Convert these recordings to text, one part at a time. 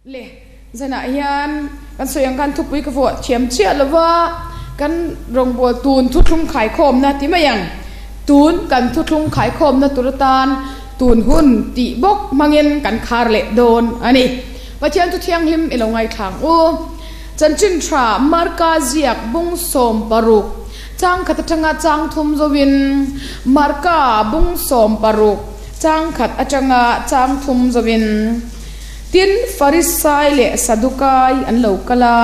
Le, zanah hian kan sawi ang khan thupui ka vuah thiam chiah lo va, kan rawngbâwl tun thuthlung khaikhawmna ti mai ang. Tun kan thuthlung khaikhawmna tur atan tun hun tih bawk hmangin kan khar leh dawn a ni. Pathian chu thianghlim i lo ngaithlang u. Chanchin tha Marka ziak bung 16 chang khat atanga chang thum zoin Marka bung 16 chang khat atanga chang thum zoin Tin, Farisai leh Sadukai an lo kal a,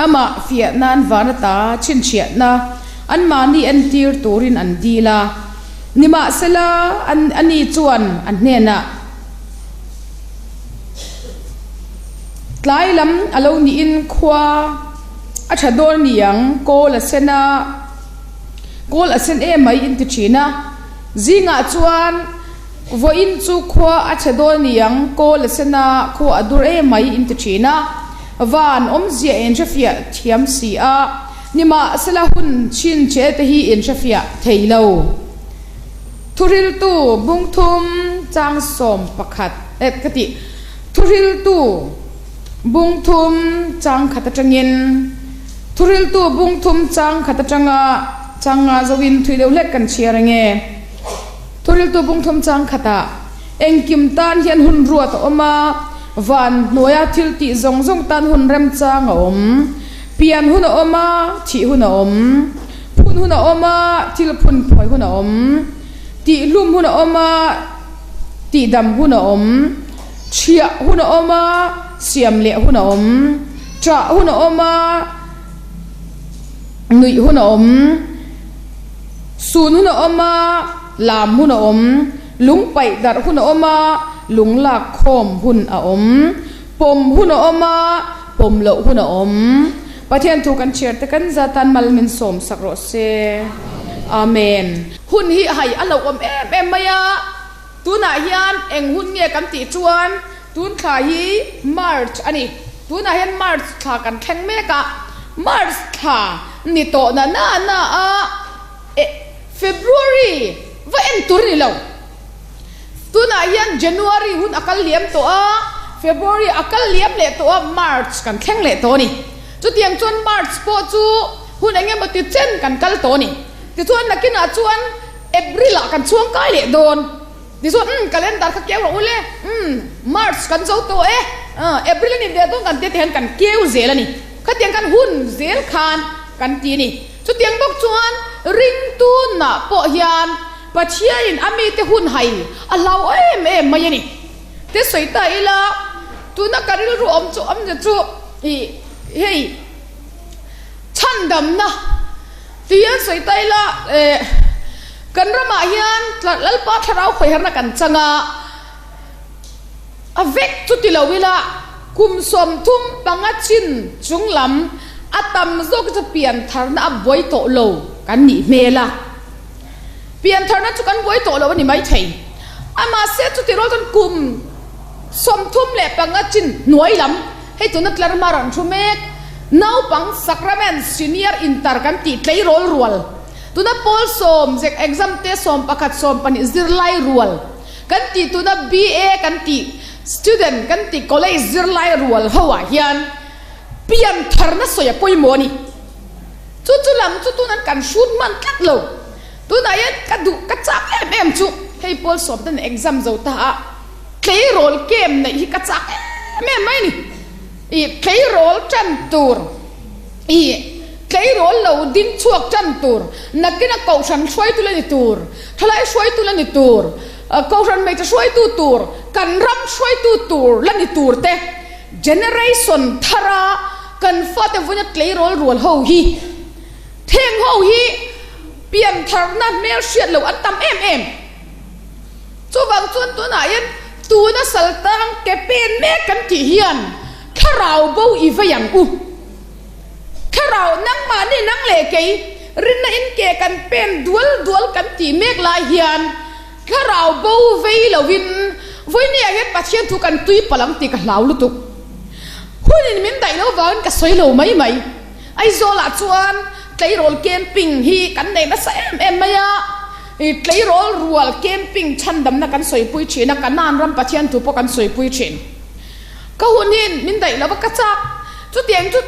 amah fiah nan van ata chhinchhiahna anmahni entir turin an dil a. Nimahsela, ani chuan a hnenah, Tlai lam a lo niin khua a tha dawn niang, kawl a sen a, kawl a sen em mai in ti thin a. Zingah chuan vawiin chu khua a chhe dawn niang, kawl a sen a, khua a dur em mai in ti thin a. Van awmzia in hrefiah thiam si a, nimahsela hun chhin che te hi in hrefiah thei lo. Thuhriltu bungthum chang 11 eh ka tih Thuhriltu bungthum chang khat atangin Thuhriltu bungthum chang khat atanga chang nga zoin thui deuh hlek kan chhiar ange. Thuhriltu bungthum chang khatah engkim tan hian hun ruat a awm a, van hnuaia thil tih zawng zawng tan hun remchang a awm. Pian hun a awm a, thih hun a awm. Phun hun a awm a, thil phun phawi hun a awm. Tihhlum hun a awm a, tihdam hun a awm. Chhiah hun a awm a, siam leh hun a awm. Ṭah hun a awm a, nuih hun a awm. Sun hun a awm a, lam hun a awm. Lung paih darh hun a awm a, lung lak khawm hun a awm. Pawm hun a awm a, pawm loh hun a awm. Pathian thu kan chhiar te kan zatan mal min sawm sak rawh se. Amen. Hun hi hai a lo awm em em mai a, tunah hian eng hun nge kan tih chuan tun thla hi March a ni. Tunah hian March thla kan thleng mek a, March thla ni tawh na na na a, eh February va en tur a ni lo. Tunah hian January hun a kal liam tawh a, February a kal liam leh tawh a, March kan thleng leh tawh a ni. Chutiang chuan March pawh chu hun eng emaw ti chen kan kal tawh a ni. Tichuan nakinah chuan April ah kan chhuang kai leh dawn. Tichuan umm calendar kha keu rawh u le, umm March kan zo tawh e, April a ni ve dawn kan tia ti hian kan keu zel a ni. Khatiang khan hun zel khan kan ti a ni. Chutiang bawk chuan ringtunah pawh hian Pathianin a mite hun hai a hlau em em mai a ni. Te sawi ta ila, tuna ka rilru awm chu awmzia chu ih hei chhandamna ti hian sawi ta ila eh kan ramah hian Lalpa thlarau khawiharna kan chang a, a vek chu ti lo ila kum 35 chin chung lam a tam zawk chu piantharna a buai tawh lo kan nih hmel a. Piantharna chu kan buai tawh lo a ni maithei. Amahse chutih rual chuan kum 35 chin hnuai lam, hei tuna tlarma rawn thu mek, naupang sacrament senior inter kan tih tleirawl rual, tuna pawl sawm zek exam te 11 12 zirlai rual kan tih tuna BA kan tih student kan tih college zirlai rual ho ah hian piantharna sawi a pawimawh a ni. Chu chu lam chu tunan kan hrut hman tlat lo. Tunah hian ka duh ka chak em em chu hei pawl sawm ten exam zo ta a tleirawl camp neih hi ka chak em em mai ni. Ih tleirawl tan tur ih tleirawl lo ding chhuak tan tur nakina kohhran hruaitu la ni tur thalai hruaitu la ni tur kohhran hmeichhe hruaitu tur kan ram hruaitu tur la ni tur te generation thara Kan fate vawiina tleirawl rual ho hi theng ho hi piantharna hmel hriat loh an tam em em. Chuvang chuan tunah hian tuna saltang ke pen mek kan tih hian thlarau bo i vei ang u. Thlarau nangmahni nang leh kei rinna in ke kan pen dual dual kan tih mek lai hian thlarau bo vei lovin vawinia hian Pathian thu kan tui palh ang tih ka hlau lutuk. Hunin min daih lo vangin ka sawi lo mai mai. Aizawlah chuan tleirawl camping hi kan nei nasa em em mai a, tleirawl rual camping chhandamna kan sawipui thin a, Kanaan ram Pathian thu pawh kan sawipui thin. Ka hun hi min daih lo va, ka chak. Chutiang chu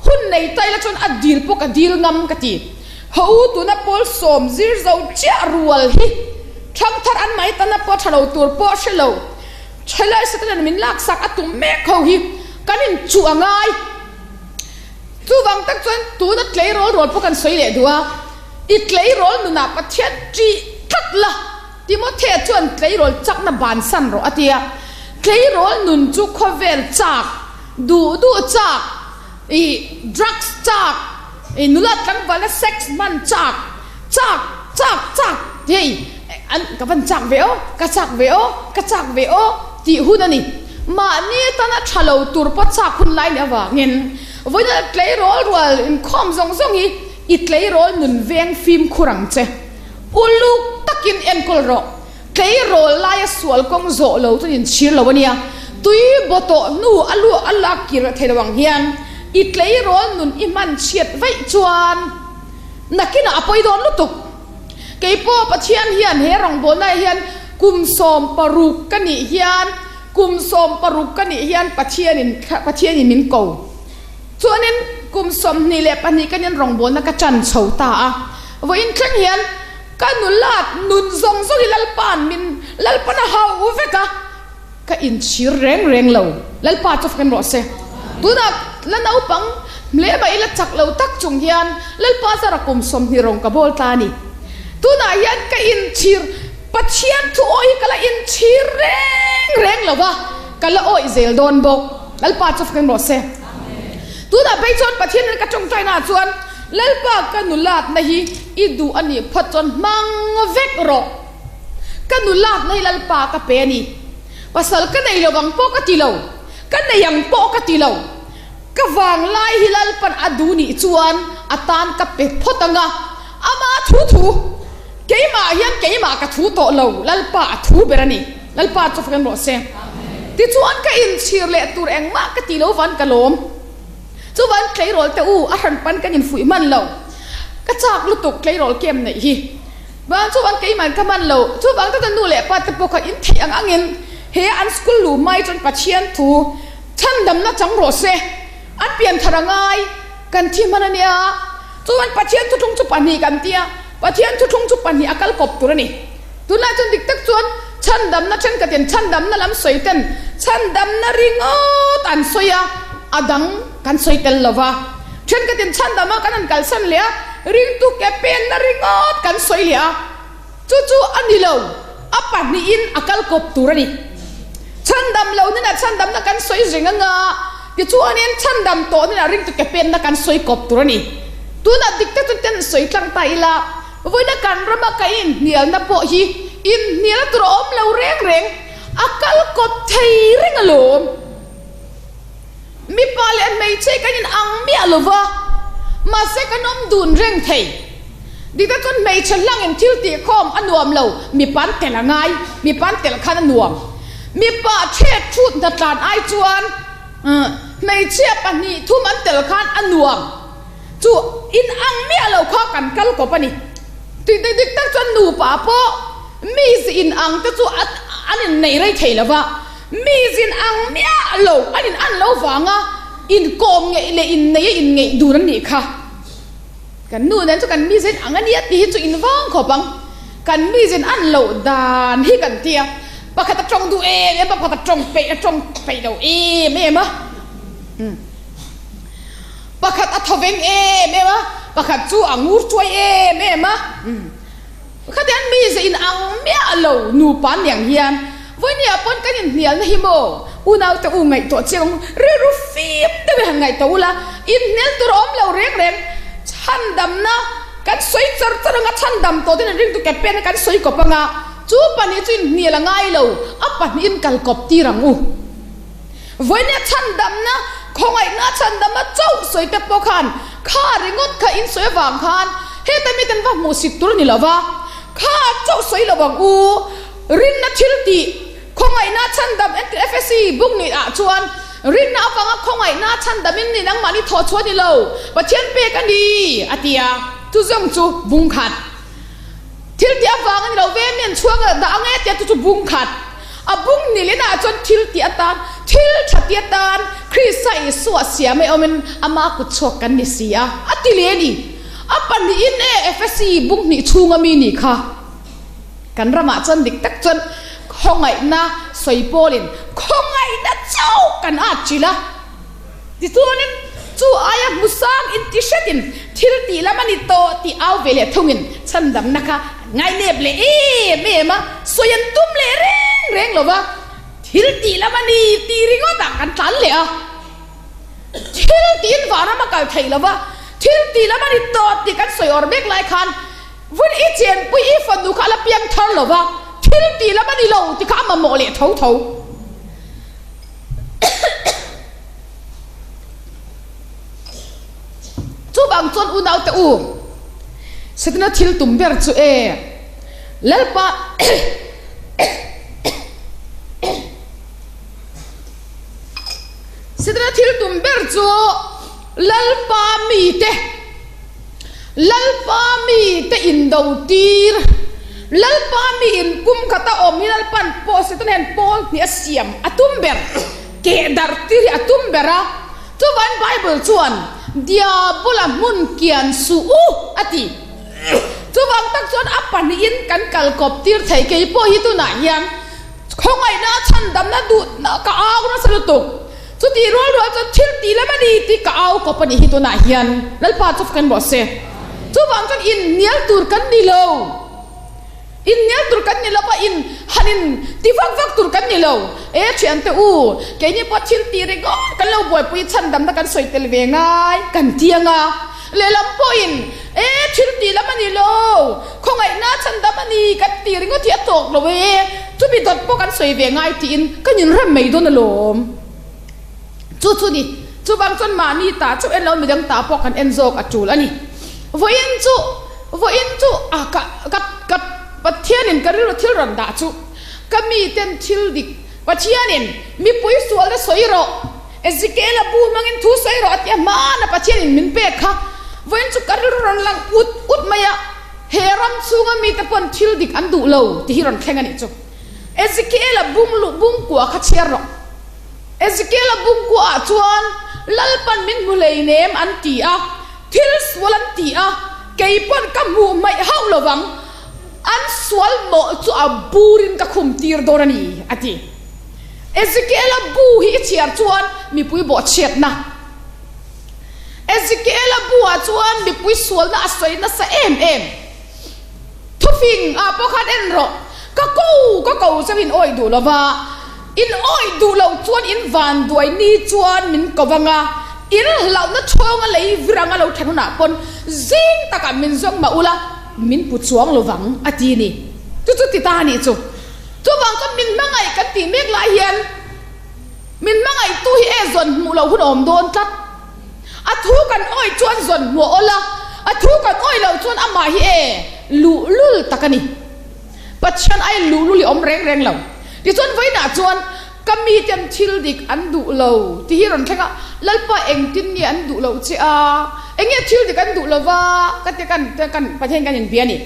hun nei ta ila chuan a dil pawh ka dil ngam ka ti. Haw u tuna pawl sawm zir zo chiah rual hi thangthar an mai tana pawh tha lo tur pawh hre lo. Thelai Satan min laksak a tum mek ho hi kan inchuh a ngai. Chuvang tak chuan tuna tleirawl rual pawh kan sawi leh duh a, i tleirawl nunah Pathian ṭih tlat la, Timothea chuan tleirawl chakna bansan rawh a ti a. Tleirawl nun chu khawvel chak, duh duh chak, i drugs chak, i nula tlangvala sex hman chak, chak, chak, chak tih hei an ka van chak ve aw, ka chak ve aw, ka chak ve aw tih hun a ni. Mahni atana tha lo tur pawh chak hun lai nih avangin vawiina tleirawl rual inkhawm zawng zawng hi i tleirawl nun veng fimkhur ang che. Uluk takin enkawl rawh. Tleirawl laia sual kawng zawh lo chuan inchhir lo a nia. Tui baw tawh hnu a lu a lak kir thei lo ang hian i tleirawl nun i hman chhiat vaih chuan nakinah a pawi dawn lutuk. Kei pawh Pathian hian he rawngbawlnaah hian kum 16 ka nih hian kum 16 ka nih hian Pathianin Pathianin min ko. Chuanin kum 22 ka nian rawngbawlna ka chan chho ta a. Vawiin thleng hian ka nulat nun zawng zawng hi Lalpa'n min Lalpa'n a hau vek a, ka inchhir reng reng lo. Lalpa chu fakin rawh se. Tunah la naupang hle mai la chak lo tak chung hian Lalpa zara kum 20 rawng ka bawl ta a ni. Tunah hian ka inchhir Pathian thu awih hi ka la inchhir reng reng lo va, ka la awih zel dawn bawk. Lalpa chu fakin rawh se. Tunah phei chuan Pathian in ka tawngtaina ah chuan Lalpa ka nulatna hi i duh a nih phawt chuan hmang vek rawh. Ka nulatna hi Lalpa ka pe a ni. Pasal ka nei lo ang pawh ka ti lo, ka nei ang pawh ka ti lo. Ka vanglai hi Lalpan a duh nih chuan a tan ka pe phawt ang a, ama thu thu. Keimah hian keimah ka thu tawh lo, Lalpa a thu ber a ni. Lalpa chu fakin rawh se. Tichuan ka inchhir leh tur engmah ka ti lo van ka lawm. Chuvan tleirawl te u a hran pan kan infuih hman lo. Ka chak lutuk tleirawl kem neih hi. Van chuvan keimah ka hman lo. Chuvang chuan ka nu leh pa te pawh kha in theih ang angin he an school luh hmai chuan Pathian thu chhandamna chang rawh se. An pianthar a ngai kan thi hman a nia. Chuan Pathian thuthlung chu pahnih kan tia. Pathian thuthlung chu pahnih a kal kawp tur a ni. Tunlai chuan dik tak chuan chhandamna thenkhatin chhandamna lam sawi ten chhandamna ringawt an sawi a, a dang kan sawi tel lo va. Thenkhatin chhandama kan han kalsan leh a, ringtu ke penna ringawt kan sawi leh a. Chu chu a ni lo, a pahnihin a kal kawp tur a ni. Chhandam lo hnenah chhandamna kan sawi reng anga, tichuanin chhandam tawh hnenah ringtu ke penna kan sawi kawp tur a ni. Tunah dik tak chuan ten sawi tlang ta ila, vawiina kan rama ka inhnialna pawh hi inhnialna tur a awm lo reng reng, a kal kawp thei reng alawm. Mipa leh hmeichhe kan in ang miah lo va, mahse kan awm dun reng thei. Diktak chuan hmeichhe hlangin thil tihkhawm a nuam lo, mipa an tel a ngai, mipa an tel khan a nuam. Mipa thet thut hnatlan ai chuan hmeichhia pahnih thum an tel khan a nuam. Chu in ang miah lo kha kan kal kawp a ni. Dik tak chuan nupa pawh mi zi in ang te chu an innei rei thei lo va. Mi zin ang miah lo, an in an lo vanga inkawm ngeih leh innei a inngeih dun an nih kha. Kan nu nen chu kan mi zin ang a nia tih hi chu in vang khawp ang. Kan mi zin an loh dan hi kan tia. Pakhat a tawng duh em em a, pakhat a tawng peih a tawng peih lo em em a. Pakhat a thawveng em em a, pakhat chu a ngur chuai em em a. Khatiang mi ze in ang miah lo nupa niang hian vawinia pawn kan inhnialna hi maw unaute u ngaihtuah chiang ang rilru fim deuh i han ngaihtuah ula inhnial tur a awm lo reng reng chhandamna kan sawi char char anga chhandam tawh ten an ringtu ke pen a kan sawi kawp anga chu pahnih chu inhnial a ngai lo a pahnihin kal kawp tir ang u. Vawinia chhandamna, khawngaihna chhandamna chauh sawi te pawh khan kha ringawt kha in sawi avang khan heta miten va hmuh sit tur a ni lo va, kha chauh sawi lo ang u, rinna thil tih, khawngaihna chhandam entir FSC buk ni ah chuan rinna avanga khawngaihna chhandam in ni nangmahni thawh chhuah a ni lo, Pathian pek a ni a ti a, chu zawng chu bung khat. Thil tih avang a ni lo ve, mi an chhuak dah ang e tia chu chu bung khat. A bung nilinah chuan thil tih atan, thil tha ti atan Krista Isua siam e awmin ama kut chhuak kan ni si a, a ti leh a ni. A pahnihin e Efesi bung hnih chhunga mi nih kha. Kan ramah chuan dik tak chuan khawngaihna sawi pawlin khawngaihna chauh kan at chilh a. Tichuanin chu aia hmusang inti hretin thil tih lam a ni tawh tih au ve leh thungin chhandamna kha an ngainep leh em em a, sawi an tum leh reng reng lo va, thil tih lam a ni tih ringawtah kan tlan leh a. Thil tiin vanram a kal theih lo va, thil tih lam a ni tawh tih kan sawi awr mek lai khan vun i chenpui i fanu kha a la piang thar lo va, thil tih lam a ni lo tih kha a mamawh leh tho tho. Chuvang chuan unaute u, Setana thil tum ber chu e, Lalpa Setana thil tum ber chu Lalpa mite Lalpa mite indo tir, Lalpa mi in kum khata awm hi Lalpan pawh Setana hian pawl hnih a siam a tum ber, keh darh tir hi a tum ber a. Chuvan Bible chuan Diabola hmun kian suh u a ti. Chuvang tak chuan a pahnihin kan kal kawp tir thei kei pawh hi tunah hian khawngaihna chhandamna duhna ka au nasa lutuk. Chutih rual rual chuan thil tih lam a ni tih ka au kawp a nih hi tunah hian Lalpa chu fak en rawh se. Chuvang chuan inhnial tur kan ni lo. Inhnial tur kan ni lo va, in han in ti vak vak tur kan ni lo. E thiante u, keini pawh thil tih ringawt kan lo buaipui chhandamna kan sawi tel ve ngai kan ti ang a. Lehlam pawhin e thil tih lam a ni lo, khawngaihna chhandam a ni kan tih ringawt hi a tawk lo e, chumi dawt pawh kan sawi ve ngai tiin kan inrem mai dawn alawm. Chu chu ni, chuvang chuan mahni ta chauh en lo midang ta pawh kan en zawk a tul a ni. Vawiin chu, vawiin chu a ka ka ka Pathianin ka rilru thil rawn dah chu ka miten thil dik Pathianin mipui sualna sawi rawh, Ezekiela bu hmangin thu sawi rawh a ti a, hmana Pathianin min pek kha vawiin chu ka rilru rawn lang ut ut mai a, he ram chhunga mite pawn thil dik an duh lo tih hi rawn thleng a nih chu. Ezekiela bung luh bung kua kha chhiar rawh. Ezekiela bung kuaah chuan Lalpan min hmu hleinem an ti a, thil sual an ti a, kei pawn ka hmuh hmaih hauh lo vang, an sual mawh chu a burin ka khum tir dawn a ni, a ti. Ezekiela bu hi i chhiar chuan mipui bawhchhiatna. Ezekiela buah chuan mipui sualna a sawi nasa em em. Thufing ah pawh khan en rawh, ka ko ka ko chauh in awih duh lo va, in awih duh loh chuan in van duai ni chuan min ko vang a, in hlauhna chhawnga lei vir anga lo then hunah pawn zing takah min zawng mah ula min pu chuang lo vang a ti ni. Chu chu ti ta a nih chu. Chuvang chuan min hmangaih kan tih mek lai hian min hmangaihtu hi e zawn hmuh loh hun a awm dawn tlat. A thu kan awih chuan zawn hmuh a awl a, a thu kan awih loh chuan amah hi e luhlul tak a ni. Pathian ai luhlul hi awm reng reng lo. Tichuan vawiinah chuan ka miten thil dik an duh lo tih hi rawn thleng a, Lalpa engtin nge an duh loh che a, eng nge thil dik an duh lo va ka ti kan kan Pathian kan inbia a ni.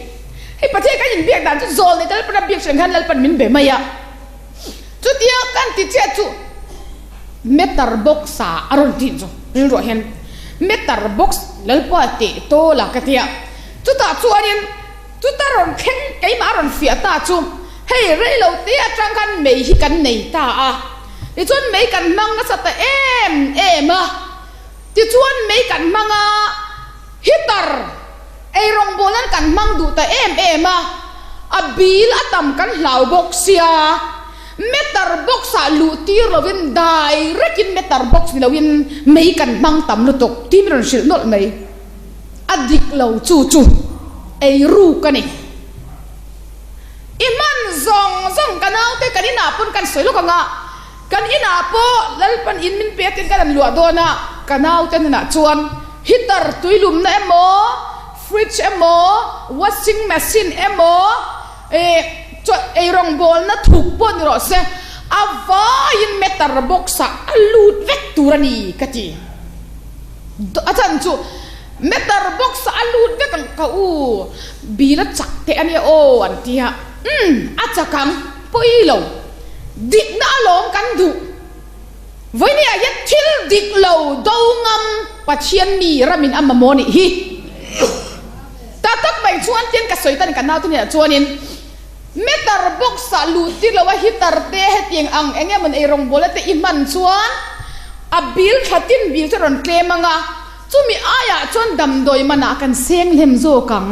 Hei Pathian kan inbiak dan chu zawl nei ta Lalpan a biak hran khan Lalpan min be mai a. Chutia kan ti chiah chu meter box ah a rawn tih chu rilruah hian meter box Lalpa teh tawl a ka ti a, chutah chuanin chuta rawn thleng keimah a rawn fiah ta chu hei rei lo te atang khan mei hi kan nei ta a, tichuan mei kan hmang nasa ta em em a, tichuan mei kan hmang a heater. Ei rawngbawl nan kan hmang duh ta em em a, a bil a tam kan hlau bawk sia, meter box ah luh tir lovin direct in meter box ni loin mei kan hmang tam lutuk tih min rawn hrilh nawlh mai. A dik lo chu chu ei ruk a ni. I hman zawng zawng ka naute kan inah pawn kan sawi lawk ang a, Kan inah pawh Lalpan in min pek in kan han luah dawn a, ka naute hnenah chuan heater tuilumna emaw, fridge emaw, washing machine emaw, eh chaw eirawngbawlna thuk pawh ni rawh se, a vaiin meter box ah a lut vek tur a ni ka ti. A chhan chu meter box ah a lut vek ang ka u, bil a chak teh a nia aw an ti a, umm a chak ang, pawi lo. Dikna alawm kan duh. Vawinia hian thil dik lo do ngam Pathian mi ramin a mamawh nih hi. Ta tak mai chuan tian ka sawi tan kan naute hnenah chuanin meter box ah luh tir lo a heater te hetiang ang eng emaw ei rawngbawlna te i hman chuan a bill thla tin bill chu a rawn tlem ang a, chumi aiah chuan damdawi manah kan seng hlem zawk ang.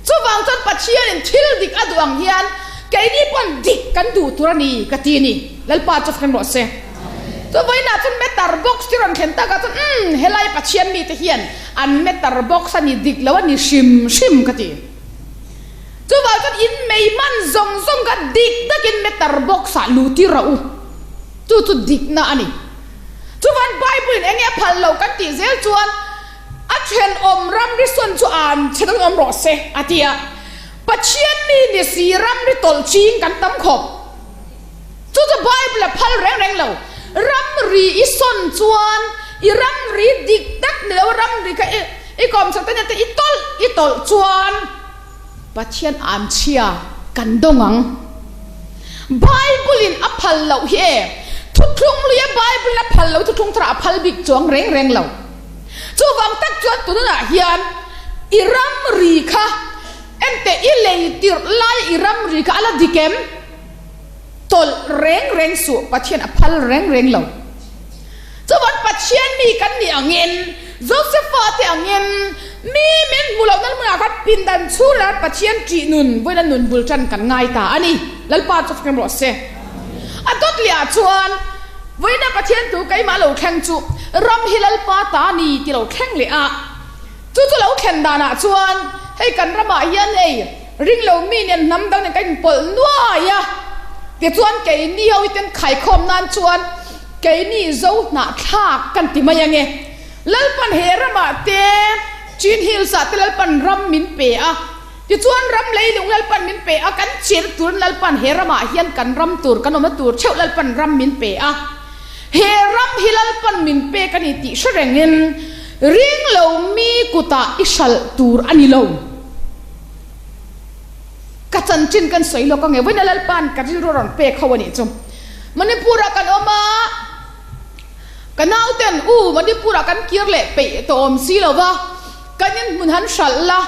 Chuvang chuan Pathianin thil dik a duh ang hian keini pawn dik kan duh tur a ni ka ti a ni. Lalpa chu fren rawh se. Chu vawiinah chuan meter box te rawn thlen takah chuan umm helai Pathian mite hian an meter box a ni dik lo a ni hrim hrim ka ti. Chuvang chuan in mei hman zawng zawng kha dik takin meter box ah luh tir rawh u. Chu chu dikna a ni. Chuvan Bible in enge a phal lo kan tih zel chuan A thenawm ramri sawn chu an chhe dang awm rawh se, a ti a. Pathian mi ni si ramri tawlh ching kan tam khawp. Chu chu Bible a phal reng reng lo. Ramri i sawn chuan i ramri dik tak ni lo ramri kha i kawmchhak te nen te i tawlh i tawlh chuan Pathian an chhia kan dawng ang. Bible in a phal loh hi e. Thuthlung luia Bible in a phal loh thuthlung tharah a phal bik chuang reng reng lo. Chuvang tak chuan tunah hian i ramri kha enteh i lei tirh lai i ramri kha a la dik em? Tawlh reng reng suh Pathian a phal reng reng lo. Chuvang Pathian mi kan nih angin Josepha te angin mi min hmu lohna hmunah khan pindan chhungah Pathian ṭih nun vawiina nun bul ṭan kan ngai ta a ni. Lalpa chu fak rawh se. A dawt leh ah chuan vawiina Pathian tu keimah lo thleng chu ram hi Lalpa ta a ni ti lo thleng leh a. Chu chu lo thlen danah chuan hei kan ramah hian hei ring lo mi nen hnam dang nen kan inpawlh nuai a. Tichuan keini ho hi ten khaikhawm nan chuan keini zo hnahthlak kan ti mai ange. Lalpan he ramah te Chin Hills ah te Lalpan ram min pe a. Tichuan ram leilung Lalpan min pe a, kan chir turin Lalpan he ramah hian kan ram tur, kan awmna tur theuh Lalpan ram min pe a. He ram hi Lalpan min pek a ni tih hre rengin ring lo mi kutah i hralh tur a ni lo. Ka chanchin kan sawi lawk ange, vawiina Lalpan ka rilru a rawn pek ho a nih chu. Manipur-ah kan awm a, ka nauten u Manipur-ah kan kir leh peih tawh awm si lo va, Kan inhmun han hralh la,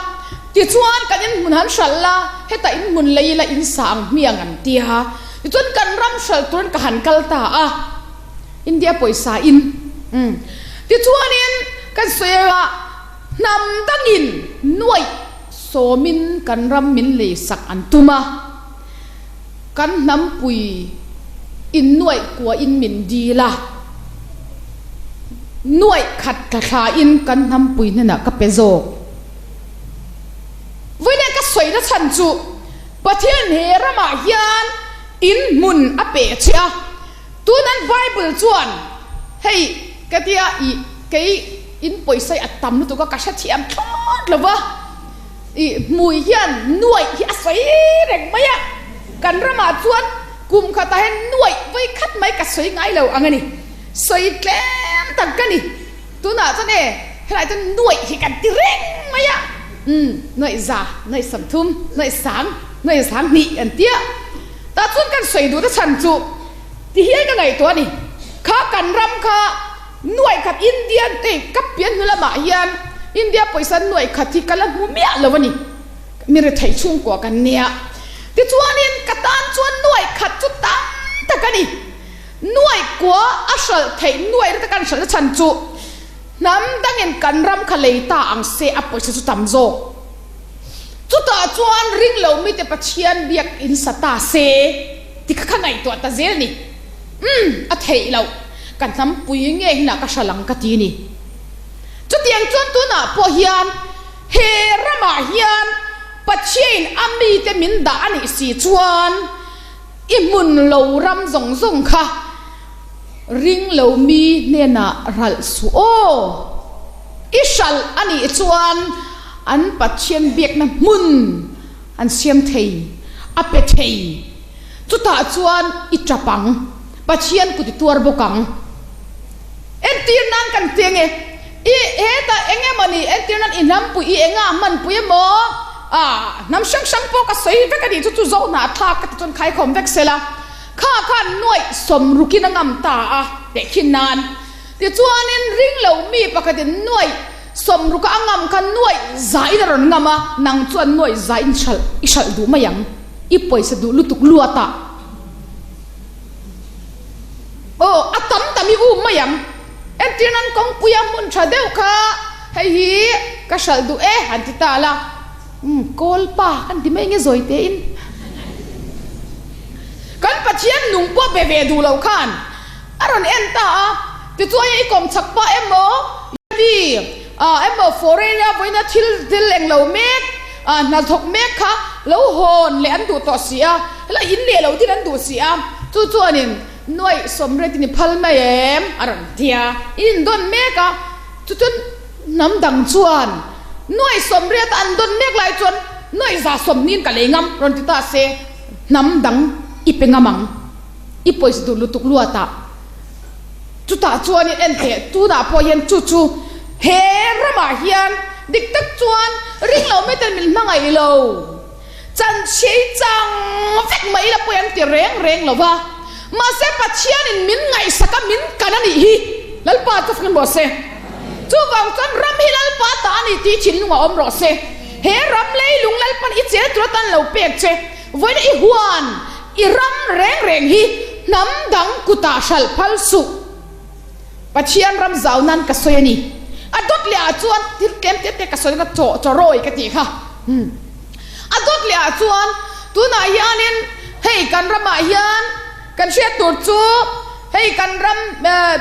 tichuan kan inhmun han hralh la, hetah inhmun lei ila in sa ang hmiang an ti a. Tichuan kan ram hralh turin ka han kal ta a, India pawisa in. Umm. Tichuanin kan sawi anga hnam dangin nuaih sawmin kan ram min lei sak an tum a. Kan hnampui in nuaih kuahin min dil a, nuaih khat tla thlain kan hnampui hnenah ka pe zawk. Vawiin ka sawina chhan chu Pathian he ramah hian in hmun a peh che a, tunan Bible chuan hei ka tia i kei in pawisa hi a tam lutuk a ka hrethiam thlawt lo va. I hmui hian nuaih hi a sawi reng mai a, kan ramah chuan kum khatah hian nuaih vawi khat mai ka sawi ngai lo ang a ni. Sawi tlem tak ka ni. Tunah chuan e, helaiah chuan nuaih hi kan ti reng mai a, umm, nuaih za, nuaih 30, nuaih sang, nuaih sang hnih an ti a. Tah chuan kan sawi duh ta chhan chu ti hian ka ngaihtuah a ni. Kha kan ram kha. Nuaih khat India ei ka pian hnu lamah hian India pawisa nuaih khat hi ka la hmu miah lo a ni. Mi rethei chhungkua kan nia. Tichuanin ka tan chuan nuaih khat chu tam tak a ni. Nuaih kua a hralh theih nuaih reta kan hralhna chhan chu hnam dangin kan ram kha lei ta ang se a pawisa chu tam zawk. Chutah chuan ring lo mite Pathian biak in sa ta se ti kha ka ngaihtuah ta zel a ni. Umm a theih loh. Ka hnampui nge hinah ka hral ang ka ti ni. Chutiang chuan tunah pawh hian he ramah hian Pathiain a mite min dah a nih si chuan i hmun lo ram zawng zawng kha ring lo mi hnenah ralh suh aw. I hralh a nih chuan an Pathian biakna hmun an siam thei, a pe thei. Chutah chuan i tap ang. Pathian kut i tuar bawk ang. Entir nan kan ti ange, i hetah eng emawni entir nan i hnampui i enga hmanpui emaw, ah hnam hrang hrang pawh ka sawi vek a nih chu chu zo hna thlak ka ti chuan khaikhawm vek sela. Kha khan nuaih sawmrukin a ngam ta a tehkhin nan. Tichuanin ring lo mi pakhatin nuaih sawmruka a ngam kha nuaih zain a rawn ngam a, nang chuan nuaih zain hralh i hralh duh mai ang, i pawisa duh lutuk luat ah. Aw, a tam tam i um mai ang. Entir nan kawngpuia hmun tha deuh kha hei hi ka hralh duh e han ti ta la. Umm, kawl pa kan ti mai nge zawi tein. Kan Pathian nung pawh be ve duh loh khan a rawn en ta a, tichuan i kawm chak pah emaw, mi emaw foreign a vawiina thil thil eng lo mek, hnathawk mek kha lo hawn leh an duh tawh si a, helai in leh lo din an duh si a, chu chuanin nuaih sawmriat in i phal mai em a rawn ti a, in indawn mek a, chu chuan hnam dang chuan nuaih sawmriata an dawn mek lai chuan nuaih za sawmhniin ka lei ngam rawn ti ta se, hnam dang i pe ngam ang, i pawisa duh lutuk luatah. Chutah chuanin en teh, tunah pawh hian chu chu he ramah hian dik tak chuan ring lo mai ten min hmangaih lo. Chanchhei chang vek mai ila pawi an ti reng reng lo va, mahse Pathianin min ngaihsak a min kan a nih hi Lalpa chu fing rawh se. Chuvang chuan ram hi Lalpa ta a ni tih thinlung a awm rawh se. He ram leilung Lalpan i chel tur atan lo pek che, vawiin i huan i ram reng reng hi hnam dang kutah hralh phal suh. Pathian ram zau nan ka sawi a ni. A dawt leh ah chuan thil tlem te te ka sawi kha chaw chaw rawi ka tih kha. A dawt leh ah chuan tunah hianin hei kan ramah hian kan hriat tur chu hei kan ram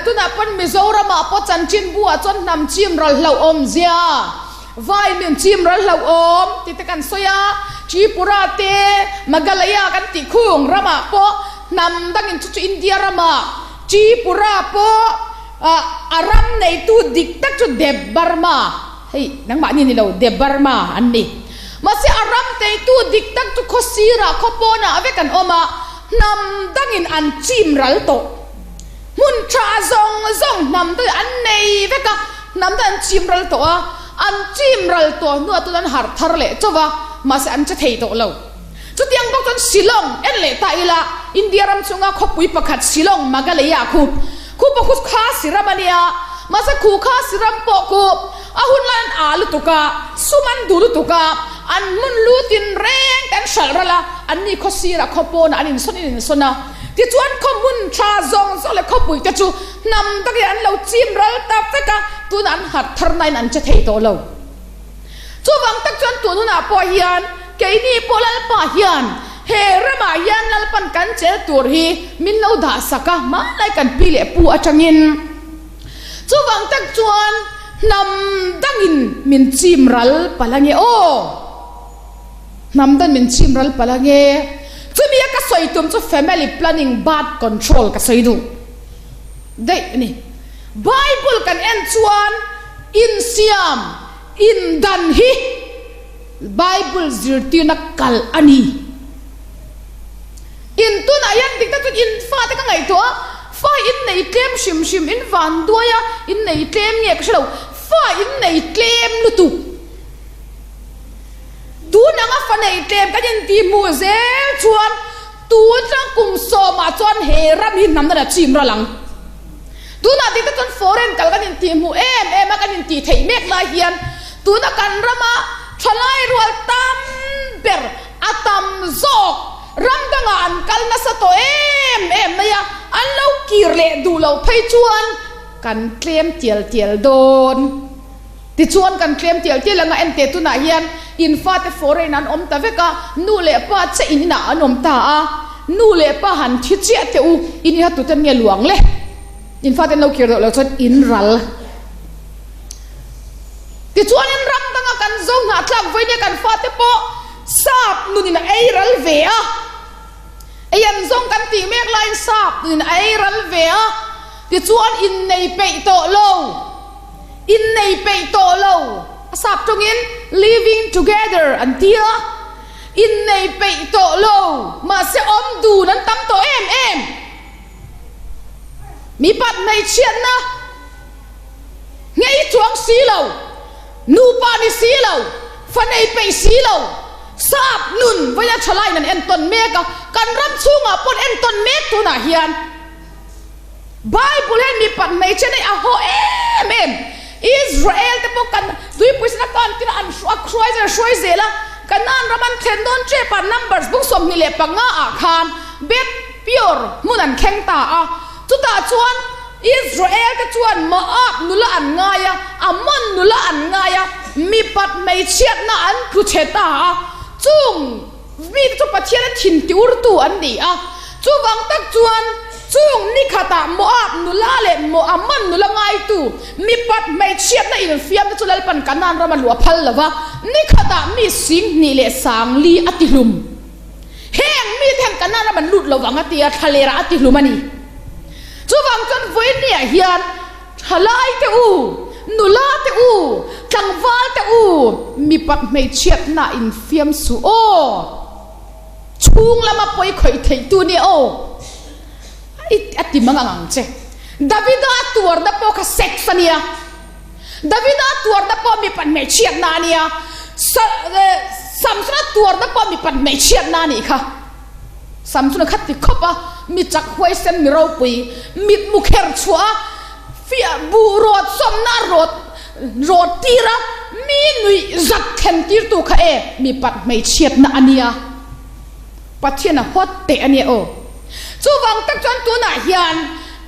tunah pawn Mizoramah pawh chanchin bu ah chuan hnam chim ral hlauhawm zia vai min chim ral hlauhawm tih te kan sawi a, Tripura te Meghalaya kan tih khung ramah pawh hnam dangin chu chu India ramah Tripura pawh a ram neitu dik tak chu Debbarma, hei nangmahni ni lo, Debbarma an ni. Mahse a ram neitu dik tak chu khaw sirah, khaw pawnah vek an awm a, hnam dangin an chim ral tawh. Hmun tha zawng zawng hnam dangin an nei vek a, hnam dang an chim ral tawh a, an chim ral tawh hnuah chuan an harh thar leh chauh va, mahse an che thei tawh lo. Chutiang bawk chuan Shillong en leh ta ila, India ram chhunga khawpui pakhat Shillong Meghalaya khu khu pawh khu Khasi ram a nia, mahse khu Khasi ram pawh khu a hun lai an ah lutuk a, sum an duh lutuk a, an hmun lu tin reng te an hralh ral a, anni khaw sirah khaw pawnah an insawn in insawn a, tichuan khaw hmun tha zawng zawng leh khawpui te chu hnam takin an lo chim ral ta vek a, tunah an harh thar nain an che thei tawh lo. Chuvang tak chuan tun hunah pawh hian keini pawh Lalpa hian he ramah hian Lalpan kan chel tur hi min lo dah sak a, hmanlai kan pi leh pu atangin. Chuvang tak chuan hnam dangin min chim ral palh ange aw. Hnam dang min chim ral palh ange. Chumi a ka sawi tum chu family planning birth control ka sawi duh daih a ni. Bible kan en chuan insiam, indan hi Bible zirtirna kalh a ni. In tunah hian dik tak chuan in fate ka ngaihtuah a, fa in nei tlem hrim hrim, in van duai a, in nei tlem nge ka hre lo, fa in nei tlem lutuk. Tun anga fa nei tlem kan intihhmuh zel chuan tun tlang kum sawmah chuan he ram hi hnam dan a chim ral ang. Tunah dik tak chuan foreign kal kan intihhmuh em em a, kan intih theih mek lai hian tuna kan rama thalai rual tam ber a tam zawk ram dangah an kal nasa tawh em em mai a, an lo kir leh duh loh phei chuan kan tlem tial tial dawn. Tichuan kan tlem tial tial anga enteh tunah hian in fate foreign an awm ta vek a, nu leh pa chiah in inah an awm ta a, nu leh pa han thi chiah teh u, in inha tuten nge luang le? In fate an lo kir deuh loh chuan in ral. Tichuan in ram danga kan zo hnahthlak vawinia kan fate pawh sap nunin a ei ral ve a, ei an zawng kan tih mek laiin sap nunin a ei ral ve a, tichuan innei peih tawh lo. Innei peih tawh lo, a sap tawngin living together an ti a, innei peih tawh lo, mahse awm dun an tam tawh em em. Mipat hmeichhiatna nghei chuang si lo, nupa ni si lo, fa nei peih si lo. Sap nun vawiina thalaiin an entawn mek a, kan ram chhungah pawh an entawn mek tunah hian. Bible hian mipat hmeichhia neih a haw em em. Israel te pawh kan tuipui sena kan tir a, an hruai zel a hruai zel a, Kanaan ram an thlen dawn tep a, Numbers bung 25 ah khan Beth Peor hmun an thleng ta a, chutah chuan Israel te chuan Moab nula an ngai a, Ammon nula an ngai a, mipat hmeichhiatna an tlu chhe ta a, chung mite chu Pathiana thin tiurtu an ni a, chuvang tak chuan chung nikhatah Moab nula leh Ammon nula ngaitu mipat hmeichhiatna infiamte chu Lalpan Kanaan rama luah phal lo va, nikhatah mi 2000 leh 4000 a tihlum. Heng mite hian Kanaan ram an lut lo vang a ti a, thlalerah a tihlum a ni. Chuvang chuan vawinia hian thalaite u, nula te u, tlangval te u, mipat hmeichhiatna infiam suh aw, chhung lama pawi khawih theih tu nia aw, a ti mang ang ang che. Davida a tuarna pawh kha sex a nia. Davida tuarna pawh mipat hmeichhiatna a nia, Samsona tuarna pawh mipat hmeichhiatna a nih kha. Samsona kha ti khawp a, mi chak huaisen mi ropui, mitmu kher chhuah a, fiah buh rawt sawmna a rawt rawt tir a, mi nuih zat thlen tirtu kha e mipat hmeichhiatna a nia. Pathian a huat teh a nia aw. Chuvang tak chuan tunah hian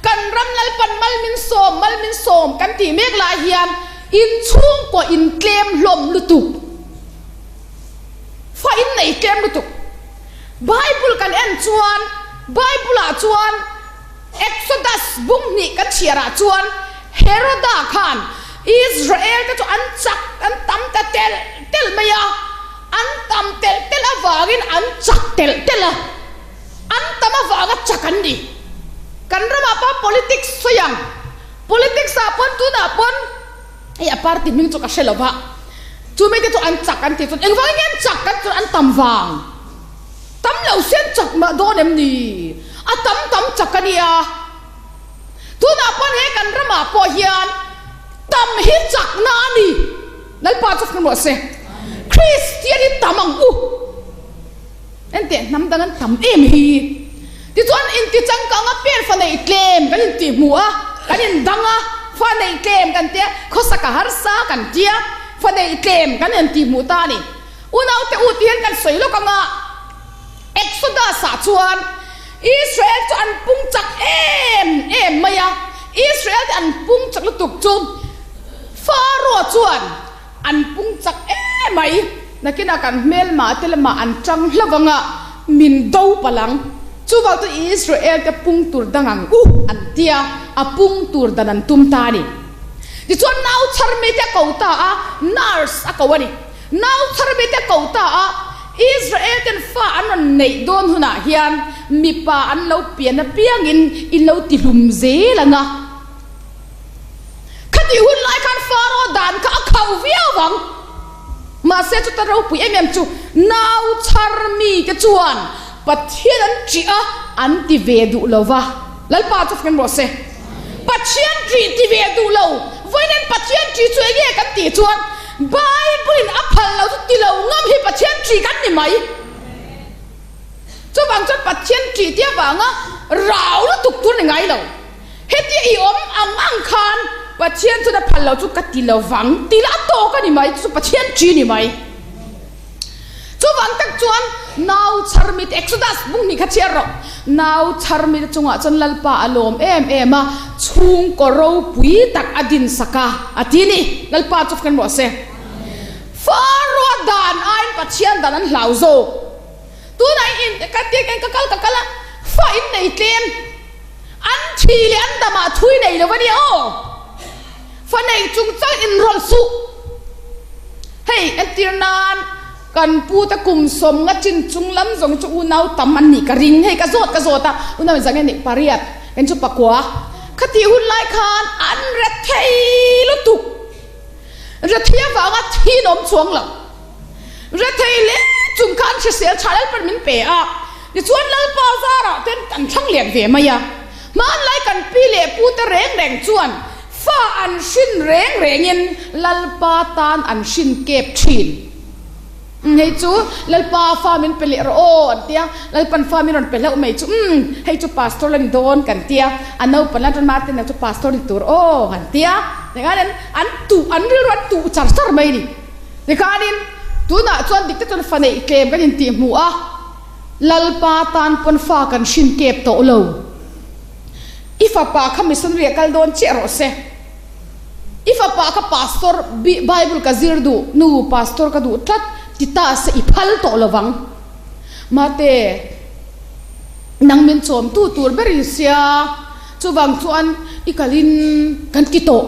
kan ram Lalpan mal min sawm, mal min sawm kan tih mek lai hian inchhungkaw intlem hlawm lutuk, fa innei tlem lutuk. Bible kan en chuan Bible ah chuan Exodus bung hnih kan chhiar ah chuan Heroda khan Israel te chu an chak an tam ta telh telh mai a, an tam telh telh avangin an chak telh telh a. An tam avanga chak an ni. Kan ramah pawh politics sawi ang. Politics ah pawn tunah pawn hei a party hming chu ka hre lo va, chu mite chu an chak an tih chuan engvangin nge an chak kan chuan an tam vang. Tam lo se an chak mah dawn em ni? A tam tam chak a nia. Tunah pawn he kan ramah pawh hian tam hi chakna a ni. Lalpa chu fak rawh se. Kristian hi tam ang u. Enteh hnam dang an tam em hi. Tichuan inti changkang a pen fa neih tlem kan inti hmuh a, kan indang a, fa neih tlem kan tia, khawsak a harsa kan tia, fa neih tlem kan inti hmuh ta a ni. Unaute u ti hian kan sawi lawk ang a, Exodus ah chuan Israel chu an pung chak em em mai a, Israel te an pung chak lutuk chu Pharaoh chuan An pung chak em mai. Nakinah kan hmelmah te lamah an tang hlauh ang a, min do palh ang. Chuvang chu Israel te pung tur dang ang u an ti a, a pung tur dan an tum ta a ni. Tichuan nau chhar mite a ko ta a, nurse a ko a ni. Nau chhar mite a ko ta a, Israel ten fa an rawn neih dawn hunah hian mipa an lo pian apiangin in lo tihlum zel ang a. Khatih hun lai khan Pharaoh dan kha a khauh viau vang. Mahse chuta ropui em em chu nau chhar mite chuan Pathian an ṭih a, an ti ve duh lo va. Lalpa chu fem rawh se. Pathian ṭih ti ve duh lo. Vawiin Pathian ṭih chu enge kan tih chuan Bible in a phal lo chu ti lo ngam hi Pathian ṭih kan ni mai. Chuvang chuan Pathian ṭih tia vanga rau lutuk tur ni ngai lo. Hetia i awm ang ang khan Pathian chuan a phal lo chu ka ti lo vang ti lah a tawk a ni mai, chu chu Pathian ṭi ni mai. Chuvang tak chuan nau chhar mite, Exodus bung hnih kha chhiar rawh, nau chhar mite chungah chuan Lalpa a lawm em em a, chhungkaw ropui tak a din sak a, a ti ni. Lalpa chu fken rawh se. Pharaoh dan aiin Pathian dan an hlau zawk. Tunah i in ka ti ka kal ka kal a, fa in nei tlem. An thi leh an damah thui nei lo a nia aw. Fa nei chung chang inrawlh suh. Hei entir nan kan pu te kum sawm nga chin chung lam zawng chu unau tam an nih ka ring. Hei ka zawt ka zawt a, unau in zang nge nih pariat en chu pakua. Khatih hun lai khan an rethei lutuk. Rethei avanga thi in awm chuang lo. Rethei leh chung khan hrisel tha Lalpan min pe a, tichuan Lalpa zarah ten kan thlang lian ve mai a. Hmanlai kan pi leh pu te reng reng chuan fa an hrin reng rengin Lalpa tan an hrin kep thin. Umm hei chu Lalpa fa min pe leh rawh aw an tia, Lalpan fa min rawn pe hlauh mai chu umm hei chu pastor la ni dawn kan tia, a naupang la chuan mate nang chu pastor ni tur aw an tia, tikhan an an tuh an rilru an tuh char char mai a ni. Tikhanin tunah chuan dik tak chuan fa neih tlem kan intih hmuh a, Lalpa tan pawn fa kan hrin kep tawh lo. I fapa kha missionary a kal dawn chiah rawh se. I fapa kha pastor Bible ka zir duh, nu pastor ka duh tlat ti ta se i phal tawh lo vang. Mate, nang min chawmtu tur ber i sia, chuvang chuan i kalin kan ti tawh.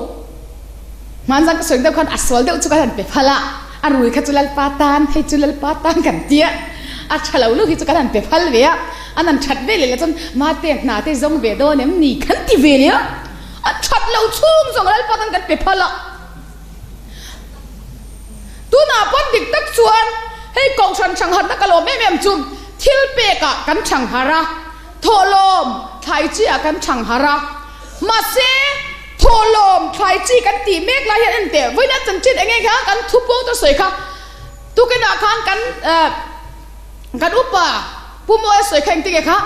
Hmanzang ka sawi deuh khan a sual deuh chu kan han pe phal a, a rui kha chu Lalpa tan, hei chu Lalpa tan kan ti a, a tha lo luh hi chu kan han pe phal ve a, an han that ve leh la chuan Mate hna te zawng ve dawn em ni kan ti ve leh a. A that lo chhung zawng Lalpa tan kan pe phal a. Tunah pawn dik tak chuan hei kohhran thangharna ka lawm em em chu thil pekah kan thanghar a, thawhlawm thlai chi ah kan thanghar a. Mahse thawhlawm thlai chi kan tih mek lai hian enteh vawiina chanchin eng eng kha kan thupuang te sawi kha tukinah khan kan kan upa Pu Mawia sawi kha engtin nge kha?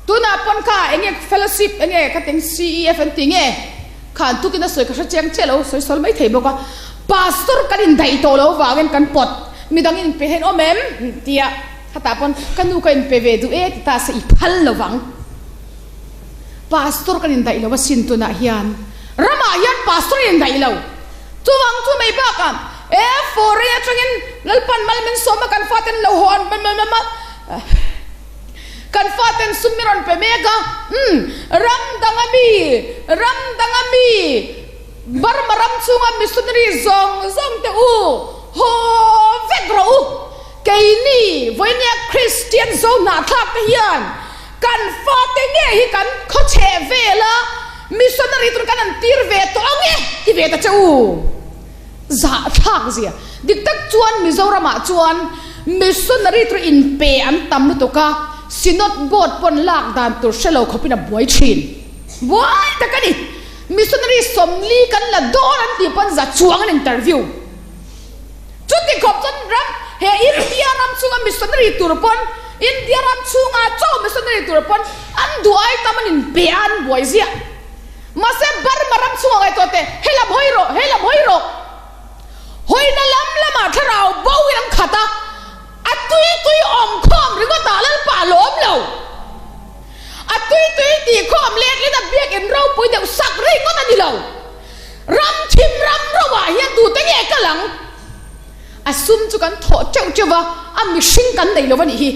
Tunah pawn kha enge fellowship enge ka teng CEF an ti nge? Khan tukin a sawi ka hre chiang chiah lo, sawi sawl mai thei bawk a. Pastor kan indaih tawh lo vangin kan pawt, midang inpe hian awm em? Tia khatah pawn ka nu ka inpe ve duh e ti ta se i phal lo vang. Pastor kan indaih lo asin tunah hian ramah hian pastor in indaih lo. Chuvang chu mai bakah e foreign atangin Lalpan mal min sawm a kan faten lo haw an Kan faten sum i rawn pe mek a, umm, ram danga mi, ram danga mi, Burma ram chhunga missionary zawng zawng te u, haw vek rawh u. Keini vawinia Kristian zo hnahthlak te hian kan fate nge hi kan khawchheh vel a, missionary tur kan an tir ve tawh ang e ti ve ta che u. Zahthlak zia. Dik tak chuan Mizoramah chuan missionary tur inpe an tam lutuk a, Synod Board pawn lak dan tur hre lo khawpin a buai thin. Buai tak a ni. Missionary 40 kan la dawn an tih pawn za chuang an interview. Chuti khawp chuan ram he India ram chhunga missionary tur pawn India ram chhunga chaw missionary tur pawn an duh ai tam an inpe a an buai ziah. Mahse Burma ram chhungah ngaihtuah teh, hei lam hawi rawh, hei lam hawi rawh. Hawina lam lamah thlarau bo in an khat a, a tui tui awm khawm ringawt ah Lalpa a lawm lo. A tui tui tih khawm let let a biakin ropui deuh sak ringawt a ni lo. Ram thim ram ro ah hian tute nge kal ang? A sum chu kan thawh teuh teuh va, a mihring kan nei lo a nih hi.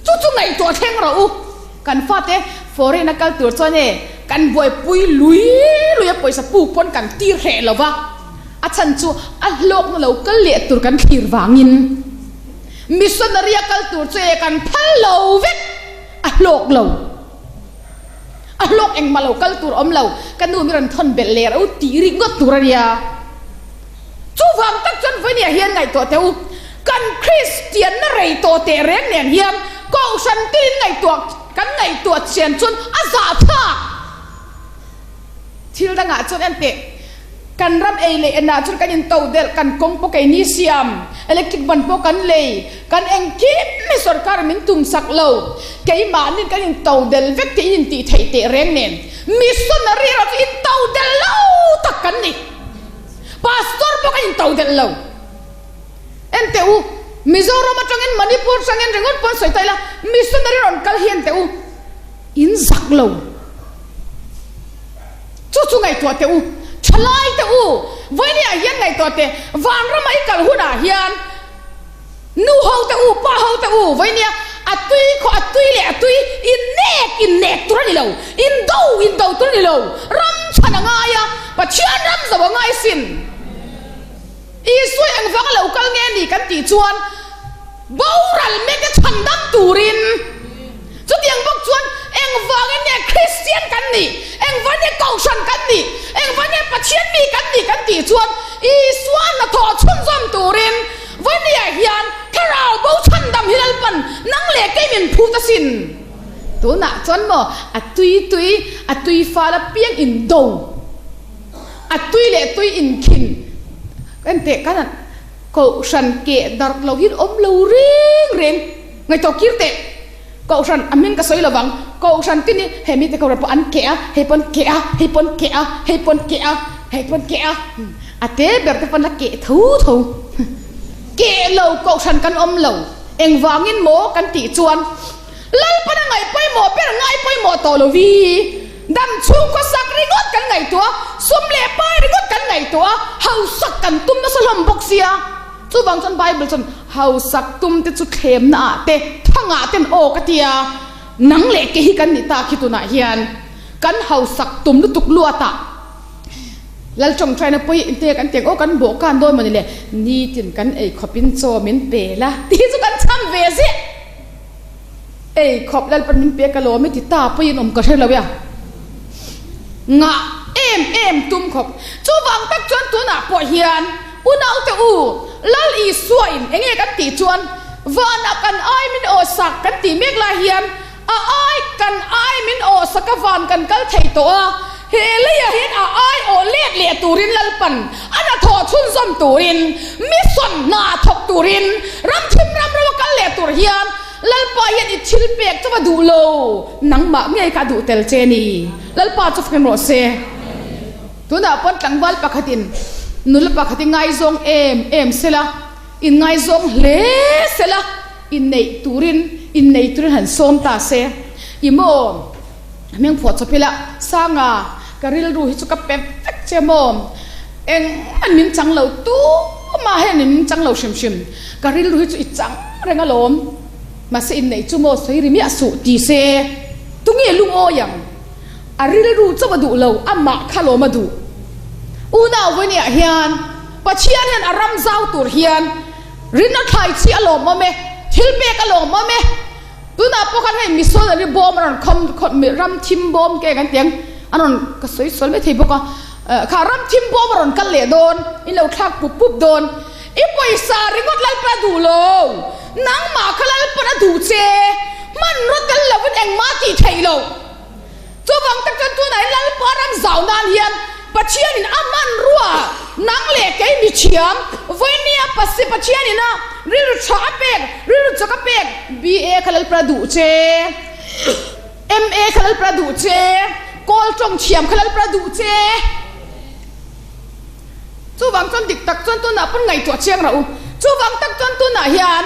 Chu chu ngaihtuah thleng rawh u. Kan fate foreign a kal tur chuan e kan buaipui lui lui a pawisa puk pawn kan tir hreh lo va, a chhan chu a hlawkna lo kal leh tur kan thlir vangin missionary a kal tur chu e kan phal lo vek, a hlawk lo, a hlawk engmah lo kal tur awm lo, ka nu mi rawn thawn belh leh ro tih ringawt tur a nia. Chuvang tak chuan vawinia hian ngaihtuah teh u, kan Kristianna rei tawh teh reng nen hian Kohhran tin ngaihtuah kan ngaihtuah chian chuan a zahthlak. Thil dangah chuan enteh, kan ram ei leh enah chuan kan into delh, kan kawng pawh keini siam, electric ban pawh kan lei, kan engkim hi sorkar min tum sak lo, keimahni kan into delh vek tih in intih theih teh reng nen missionary erawh chu into delh lo tak kan ni. Pastor pawh ka in to delh lo. Enteh u, Mizoram atangin Manipur atangin ringawt pawn sawi ta ila, missionary rawn kal hi enteh u, in zak lo. Chu chu ngaihtuah teh u, thalai teh u, vawinia hian ngaihtuah teh, vanrama i kal hunah hian, Nu ho te u, pa ho te u, vawinia a tui khaw a tui leh a tui in nek in nek tur a ni lo, in do in do tur a ni lo, ram chhan a ngai a, Pathian ram zo a ngai sin. Isua engvang a lo kal nge ni kan tih chuan boral mek te chhan dam turin. Chutiang bawk chuan engvangin nge Kristian kan nih, engvang nge Kohhran kan nih, engvang nge Pathian mi kan nih kan tih chuan Isua hnathawh chhunzawm turin Vawniah hian thlarau bo chhandam hi Lalpan nang leh kei min phut asin. Tunah chuan maw a tui tui, a tui fal apiang indo, a tui leh tui inkhin, enteh kan. Kohhran keh darh lo hian awm lo reng reng. Ngaihtuah kir teh. Kohhran a hming ka sawi lo vang. Kohhran tin hi he mite kohhran pawh an keh a, hei pawn keh a, hei pawn keh a, hei pawn keh a, hei pawn keh a. A te ber te pawn la keh tho tho. Keh lo kohhran kan awm lo. Engvangin maw kan tih chuan Lalpan a ngaih pawimawh ber ngai pawimawh tawh lo vi. Dam chhungkaw sak ringawt kan ngaihtuah a, sum leh pai ringawt kan ngaihtuah a, hausak kan tum nasa hlawm bawk sia. Chuvang chuan Bible chuan hausak tum te chu thlemna ah te, thangah ten aw ka tia, nang leh ke hi kan ni ta khi tunah hian kan hausak tum lutuk luatah Lal tawngtaina pawi te kan ti ang aw kan bawhkan dawn mawni le nitin kan ei khawpin chaw min pe la tih hi chu kan cham ve ziah. Ei khawp Lalpan min pek alawm i ti ta pawhin awm ka hre lo e a. Ngah em em tum khawp. Chuvang tak chuan tunah pawh hian unaute u Lal Isua in enge kan tih chuan vanah kan ai min awhsak kan tih mek lai hian a ai kan ai min awhsak a van kan kal thei tawh a, he leiah hian a ai awh let leh turin Lalpan a hnathawh chhunzawm turin mission hna thawk turin ramthim ram ro a kal leh tur hian Lalpa hian i thil pek chu va duh lo, nangmah ngei kha a duh tel che ni. Lalpa chu fem rawh se. Tunah pawn tlangval pakhatin nula pakhat i ngaizawng em em sela, in ngaizawng hle sela, inneih turin innei turin han sawm ta se. I maw hming phuah chawp ila, Sanga, ka rilru hi chu ka pe vek che maw? Engmah min chang lo, tumah hian min chang lo hrim hrim. Ka rilru hi chu i chang reng alawm, mahse inneih chu maw sawi ri miah suh ti se, tunge lungawi ang? A rilru chauh a duh lo, amah kha lawm a duh. Unau vawinia hian Pathian hian a ram zau tur hian rinna thlai chi a lawmawm e, thil pek a lawmawm e. Tunah pawh khan hei missionary bawm a rawn khawm, ram thim bawm ke kan ti ang, a rawn ka sawi sual mai thei bawk a, kha ram thim bawm a rawn kal leh dawn, in lo thlak pup pup dawn. I pawisa ringawt Lalpa a duh lo, nangmah kha Lalpan a duh che, hmanraw tel lovin engmah a tih theih loh. Chuvang tak chuan tunah hian Lalpa ram zau nan hian Pathianin a hmanrua nang leh kei mi thiam, vawinia pasi Pathianin a rilru tha a pek, rilru chak a pek, BA kha Lalpa a duh che, MA kha Lalpa a duh che, Kawl tawng thiam kha Lalpa a duh che. Chuvang chuan dik tak chuan tunah pawn ngaihtuah chiang rah u. Chuvang tak chuan tunah hian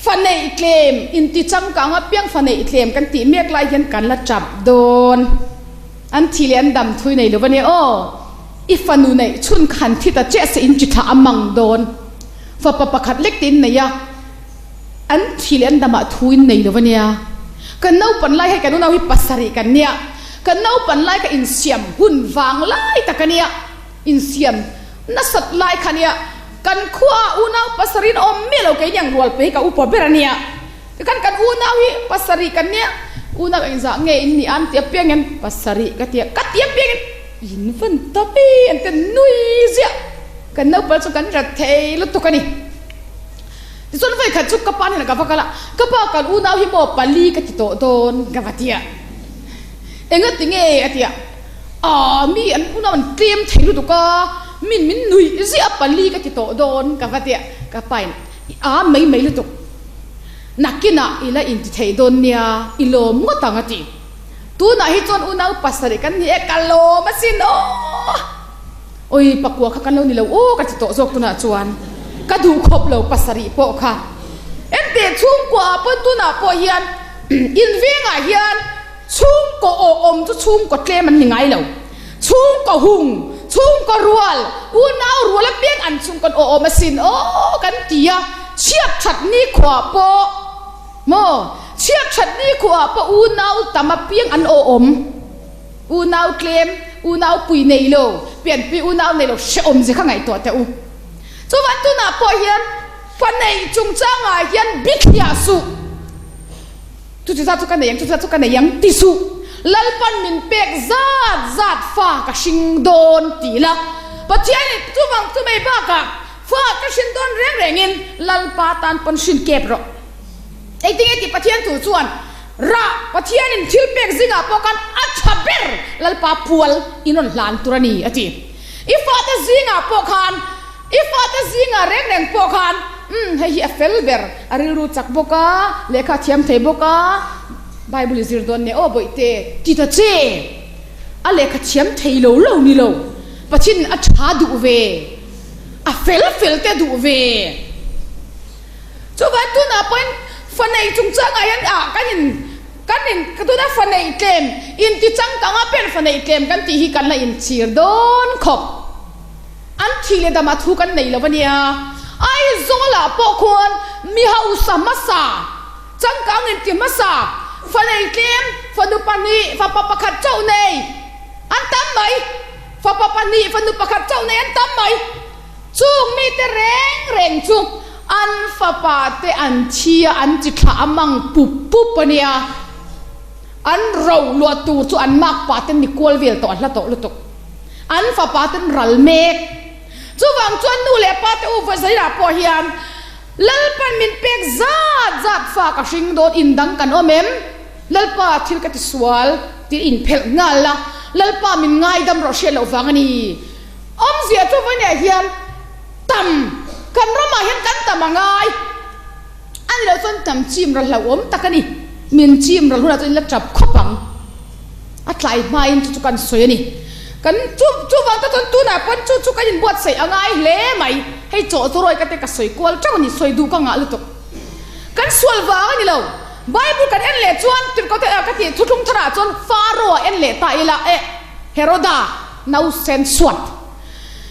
fa neih tlem inti changkang apiang fa neih tlem kan tih mek lai hian kan la tap dawn. An thi leh an dam thui nei lo va nia aw. I fanu neih chhun khan thi ta chiah se in chi thlah a mang dawn. Fapa pakhat lek te in nei a, an thi leh an damah thu in nei lo va nia. Kan naupan lai hei kan unau hi pasarih kan nia. Kan naupan lai kha insiam hun vang lai tak a nia, insiam nasat lai kha a nia. Kan khuaah unau pasarih in awm miah lo kei ni ang rual pe hi ka upa ber a nia. Tikhan kan unau hi pasarih kan nia, unau engzah nge in nih a an ti apiang hian pasarih ka ti a, ka ti apiang hian in van ta mai an ti nui ziah. Kan naupan chu kan rat thei lutuk a ni. Tichuan vawi khat chu ka pa hnenah ka va kal a, ka pa kan unau hi maw pali ka ti tawh dawn ka va ti a. Enga ti nge a ti a, Aaa mi an unau an tlem thei lutuk a, min min nuih ziah a pali ka ti tawh dawn ka va ti a, ka pa in i aa mai mai lutuk, nakinah i la inti thei dawn nia, i lawm ngawt ang a ti. Tunah hi chuan unau pasarih kan ni e, ka lawm asin aw. Oi pakua kha kan lo ni lo aw ka ti tawh zawk tunah chuan ka duh khawp lo pasarih pawh kha. Enteh chhungkua ah pawn tunah pawh hian in vengah hian chhungkaw aw awm chu chhungkaw tlem an ni ngai lo. Chhungkaw hung, chhungkaw rual, unau rual apiang an chhungkaw aw awm asin aw kan ti a, chhiat that nikhua pawh maw chhiat that nikhua pawh unau tam apiang an aw awm. Unau tlem, unau pui nei lo, pianpui unau nei lo hrehawm zia kha ngaihtuah teh u. Chuvan tunah pawh hian fa neih chungchangah hian bithliah suh. Chuti zat chu ka nei ang, chuti zat chu ka nei ang ti suh. Lalpan min pek zat zat fa ka hring dawn ti la. Pathianin chuvang chu mai bakah fa ka hrin dawn reng rengin Lalpa tan pawn hrin kep rawh. Engtinge tih Pathian thu chuan Rah, Pathianin thil pek zingah pawh khan a tha ber Lalpa pual in rawn hlan tur a ni, a ti. I fate zingah pawh khan I fate zingah reng reng pawh khan, Umm, hei hi a fel ber, a rilru chak bawk a, lehkha a thiam thei bawk a, Bible i zir dawn nia aw bawihte, ti ta che. A lehkha thiam thei lo lo ni lo, Pathian a tha duh ve, a fel fel te duh ve. Chuvang tunah pawhin fa nei chungchangah hian ah kan in kan in tuna fa neih tlem inti changkanga pen fa neih tlem kan tih hi kan la inchhir dawn khawp. An thih leh damah thu kan nei lo a nia. Aizawlah pawh khuan mi hausa hmasa, changkang inti hmasa, fa nei tlem, fanu pahnih, fapa pakhat chauh nei an tam mai. Fapa pahnih, fanu pakhat chauh nei an tam mai. Chung mite reng reng chu an fapa te an thi a, an chi thlah a mang pup pup a nia. An ro luah tur chu an makpa ten ni kual vel tawh a hla tawh lutuk. An fapa ten ral mek. Chuvang chuan nu leh pa te u Vazairah pawh hian Lalpan min pek zat zat fa ka hring dawn indang kan awm em? Lalpa thil ka ti sual tih inphelh nghal la, Lalpa min ngaidam rawh hriat loh vang a ni. Awmzia chu vawiinah hian tam kan ramah hian kan tam a ngai a ni loh chuan tam chim ral hlauhawm tak a ni. Min chim ral hunah chuan in la tap khawp ang. A tlai hmain chu chu kan sawi a ni. Kan chu chuvang te chuan tunah pawn chu chu kan inbuatsaih a ngai hle mai. Hei chaw chu rawi ka te ka sawi kual teuh a ni, sawi duh ka ngah lutuk. Kan sual vang a ni lo. Bible kan en leh chuan tirhkoh te ka tih thuthlung tharah chuan Pharaoh a en leh ta ila eh Heroda nausen suat.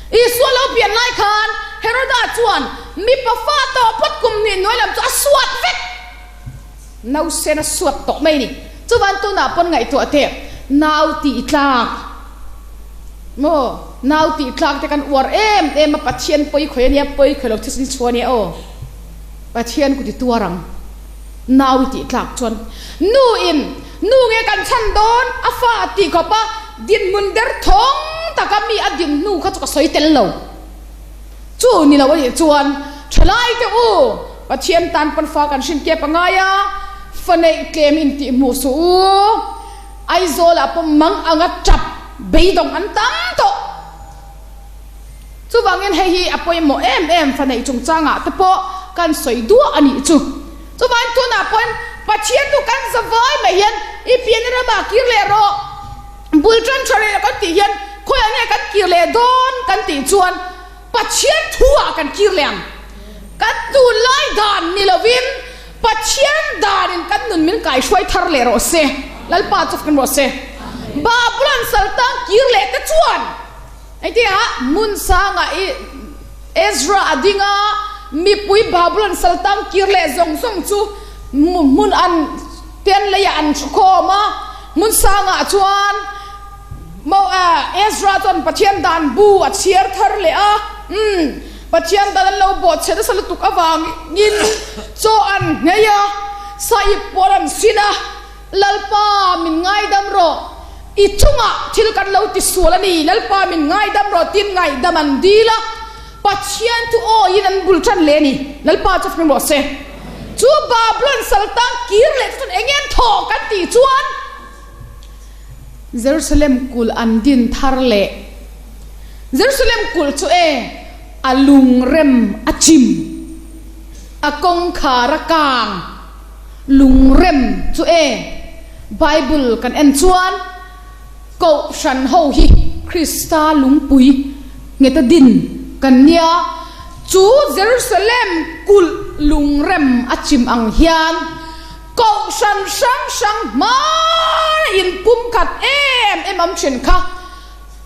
Isua lo pian lai khan Heroda chuan mipa fa tawh phawt kum hnih hnuai lam chu a suat vek. Nausen a suat tawh mai a ni. Chuvan tunah pawn ngaihtuah teh nau tih tlak maw nau tih tlak te kan uar em em a Pathian pawi khawi a nia pawi khawi lo thisen chhuah a nia aw. Pathian kut i tuar ang. Nau i tih tlak chuan nu in nu nge kan chhan dawn a fa a tih khawp a dinhmun der thawng taka mi a din hnu kha chu ka sawi tel lo. Chu ni lo a nih chuan thalai te u Pathian tan pawn fa kan hrin kep a ngai a, fa neih tlem in tih hmuh suh u. Aizawl ah pawh mang anga tap beidawng an tam tawh. Chuvangin hei hi a pawimawh em em fa neih chungchangah te pawh kan sawi duah a nih chu. Chuvangin tunah pawhin Pathian chu kan za vai mai hian i pianna ramah kir leh rawh, bul tan tha reh kan tih hian khawiah nge kan kir leh dawn kan tih chuan Pathian thuah kan kir leh ang. Kan tunlai dan ni lovin Pathian danin kan nun min kaihruai thar leh rawh se. Lalpa chu kan rawh se. Babulon saltang kir leh te chuan Engtiah hmun sangah i Ezra a ding a, mipui Babulon saltang kir leh zawng zawng chu hmun an ten leiah an thu khawm a. Hmun sangah chuan Ezra chuan Pathian dan bu a chhiar thar leh a, umm, Pathian dan an lo bawhchhe nasa lutuk avangin chaw an nghei a, sahip pawl an sin a. Lalpa min ngaidam rawh, i chungah thil kan lo ti sual a ni, Lalpa min ngaidam rawh tiin ngaihdam an dil a, Pathian chu awiin an bul tan leh a ni, Lalpa chu fing rawh se. Chu Babulon saltang kir leh te chuan eng nge an thawh kan tih chuan Jerusalem kulh an din thar leh. Jerusalem kulh chu e a lungrem a chim, a kawngkhar a kang. Lungrem chu e, Bible kan en chuan Kohhran ho hi Krista lungpui ngheta din kan nia, chu Jerusalem kulh lungrem a chim ang hian Kohhran hrang hrang hmar inpumkhat em em am thin kha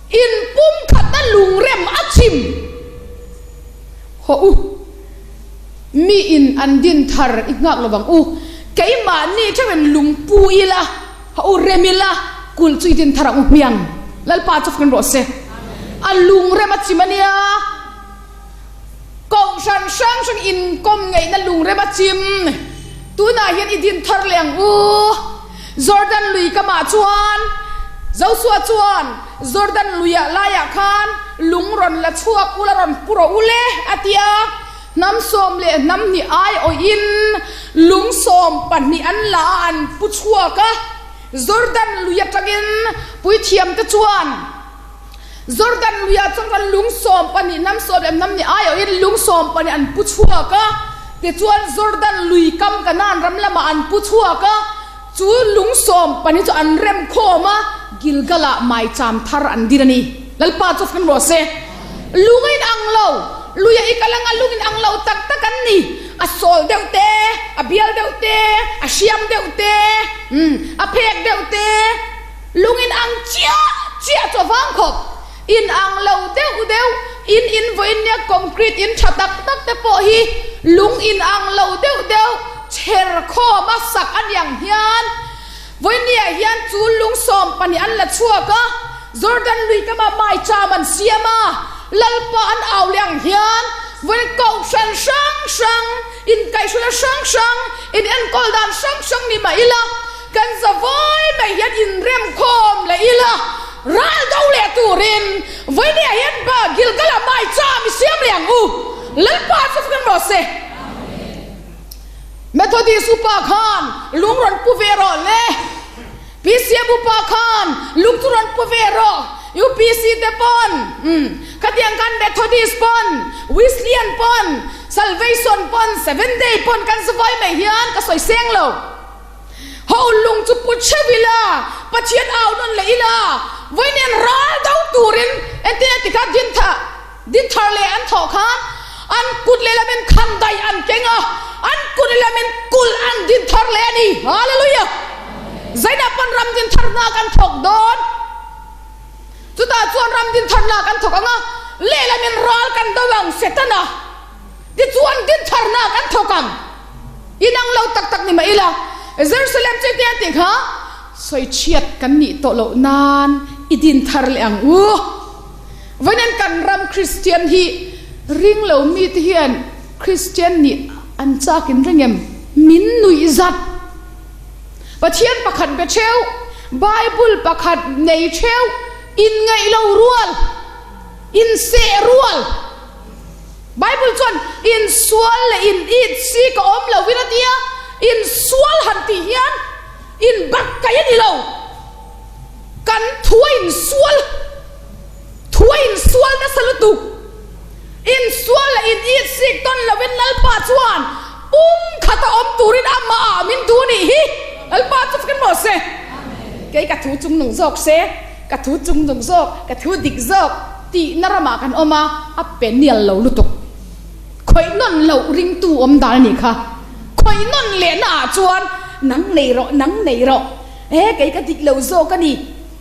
inpumkhatna lungrem a chim. Hawh u. Mi in an din thar i nghak lo vang u. Keimahni theuhin lungpu ila, ha u rem ila, kulh chu i din thar ang u hmiang. Lalpa chu fkin rawh se. A lung rem a chim a nia. Kohhran hrang hrang inkawm ngeihna lung rem a chim. Tunah hian i din thar leh ang u. Jordan lui kamah chuan Joshua chuan Jordan luiah laiah khan lung rawn la chhuak ula rawn pu rawh u le a ti a. Hnam 12 aiawhin lung 12 an la a an pu chhuak a. Jordan lui atangin puithiamte chuan. Jordan luiah chuan kan lung 12 hnam 10 hnam nih aiawhin lung 12 an pu chhuak a, tichuan Jordan lui kam Kanaan ram lamah an pu chhuak a, chu lung 12 chu an rem khawm a, Gilgal-ah maicham thar an din a ni. Lalpa chu fam rawh se. Lung a inang lo, luiah i kal anga lung inang lo tak tak an ni. A sawl deuh te, a bial deuh te, a hriam deuh te, umm, a phek deuh te. Lung inang chiah chiah chu a vang khawp. Inang lo deuh deuh, in in vawiin nia concrete in tha tak tak te pawh hi lung inang lo deuh deuh chher khawm a sak a niang hian vawiin hian chu lung 12 an la chhuak a, Jordan lui kama maicham an siam a, Lalpa an au leh ang hian vawiin kohhran hrang hrang, inkaihhruaina hrang hrang, inenkawl dan hrang hrang ni mah ila, Kan zavai mai hian inrem khawm leh ila, ral do leh turin vawinia hian ba Gilgala maicham i siam leh ang u. Lalpa chu fak rawh se. Methodist upa khan lung rawn pu ve rawh le. PCM upa khan lung chu rawn pu ve rawh. UPC te pawn, umm, khatiang khan Methodist pawn, Wesleyan pawn, Salvation pawn, Seventh Day pawn kan zavai mai hian ka sawi seng lo. Ho lung chu pu cheu ila, Pathian au nawn leh ila, vawiin ral do turin entin a ti kha Dintha, Dinthar leh an thawh khan an kut lehlamin khandai an keng a, an kut lehlamin kulh an dinthar leh a ni. Hallelujah! Zainah pawn ram dinthar hna kan thawk dawn. Chutah chuan ram dinthar hna kan thawk ang a, lehlamin ral kan do ang Setana. Tichuan dintharna kan thawk ang. Inang lo tak tak ni mah ila, Jerusalem chu engtin a tih kha? Sawichhiat kan nih tawh loh nan i dinthar leh ang u. Vawiin kan ram Kristian hi ring lo mite hian Kristian nih an chak in ring em? Min nuih zat. Pathian pakhat be theuh, Bible pakhat nei theuh, inngaih lo rual, inseh rual. Bible chuan insual leh in it si ka awm lo in a ti a, insual han tih hian inbak kai a ni lo. Kan thu a insual, thu a insual nasa lutuk. Insual leh in it sik tawn lovin Lalpa chuan pum khata awm turin amah ah min duh nih hi. Lalpa chu fak in maw se. Kei ka thu chungnung zawk se, ka thu chungnung zawk, ka thu dik zawk. Tihna ramah kan awm a, a pe nial lo lutuk. Khawih nawn loh ringtu awm dan a nih kha. Khawih nawn lehna ah chuan nang nei rawh, nang nei rawh. E, kei ka dik lo zawk a ni.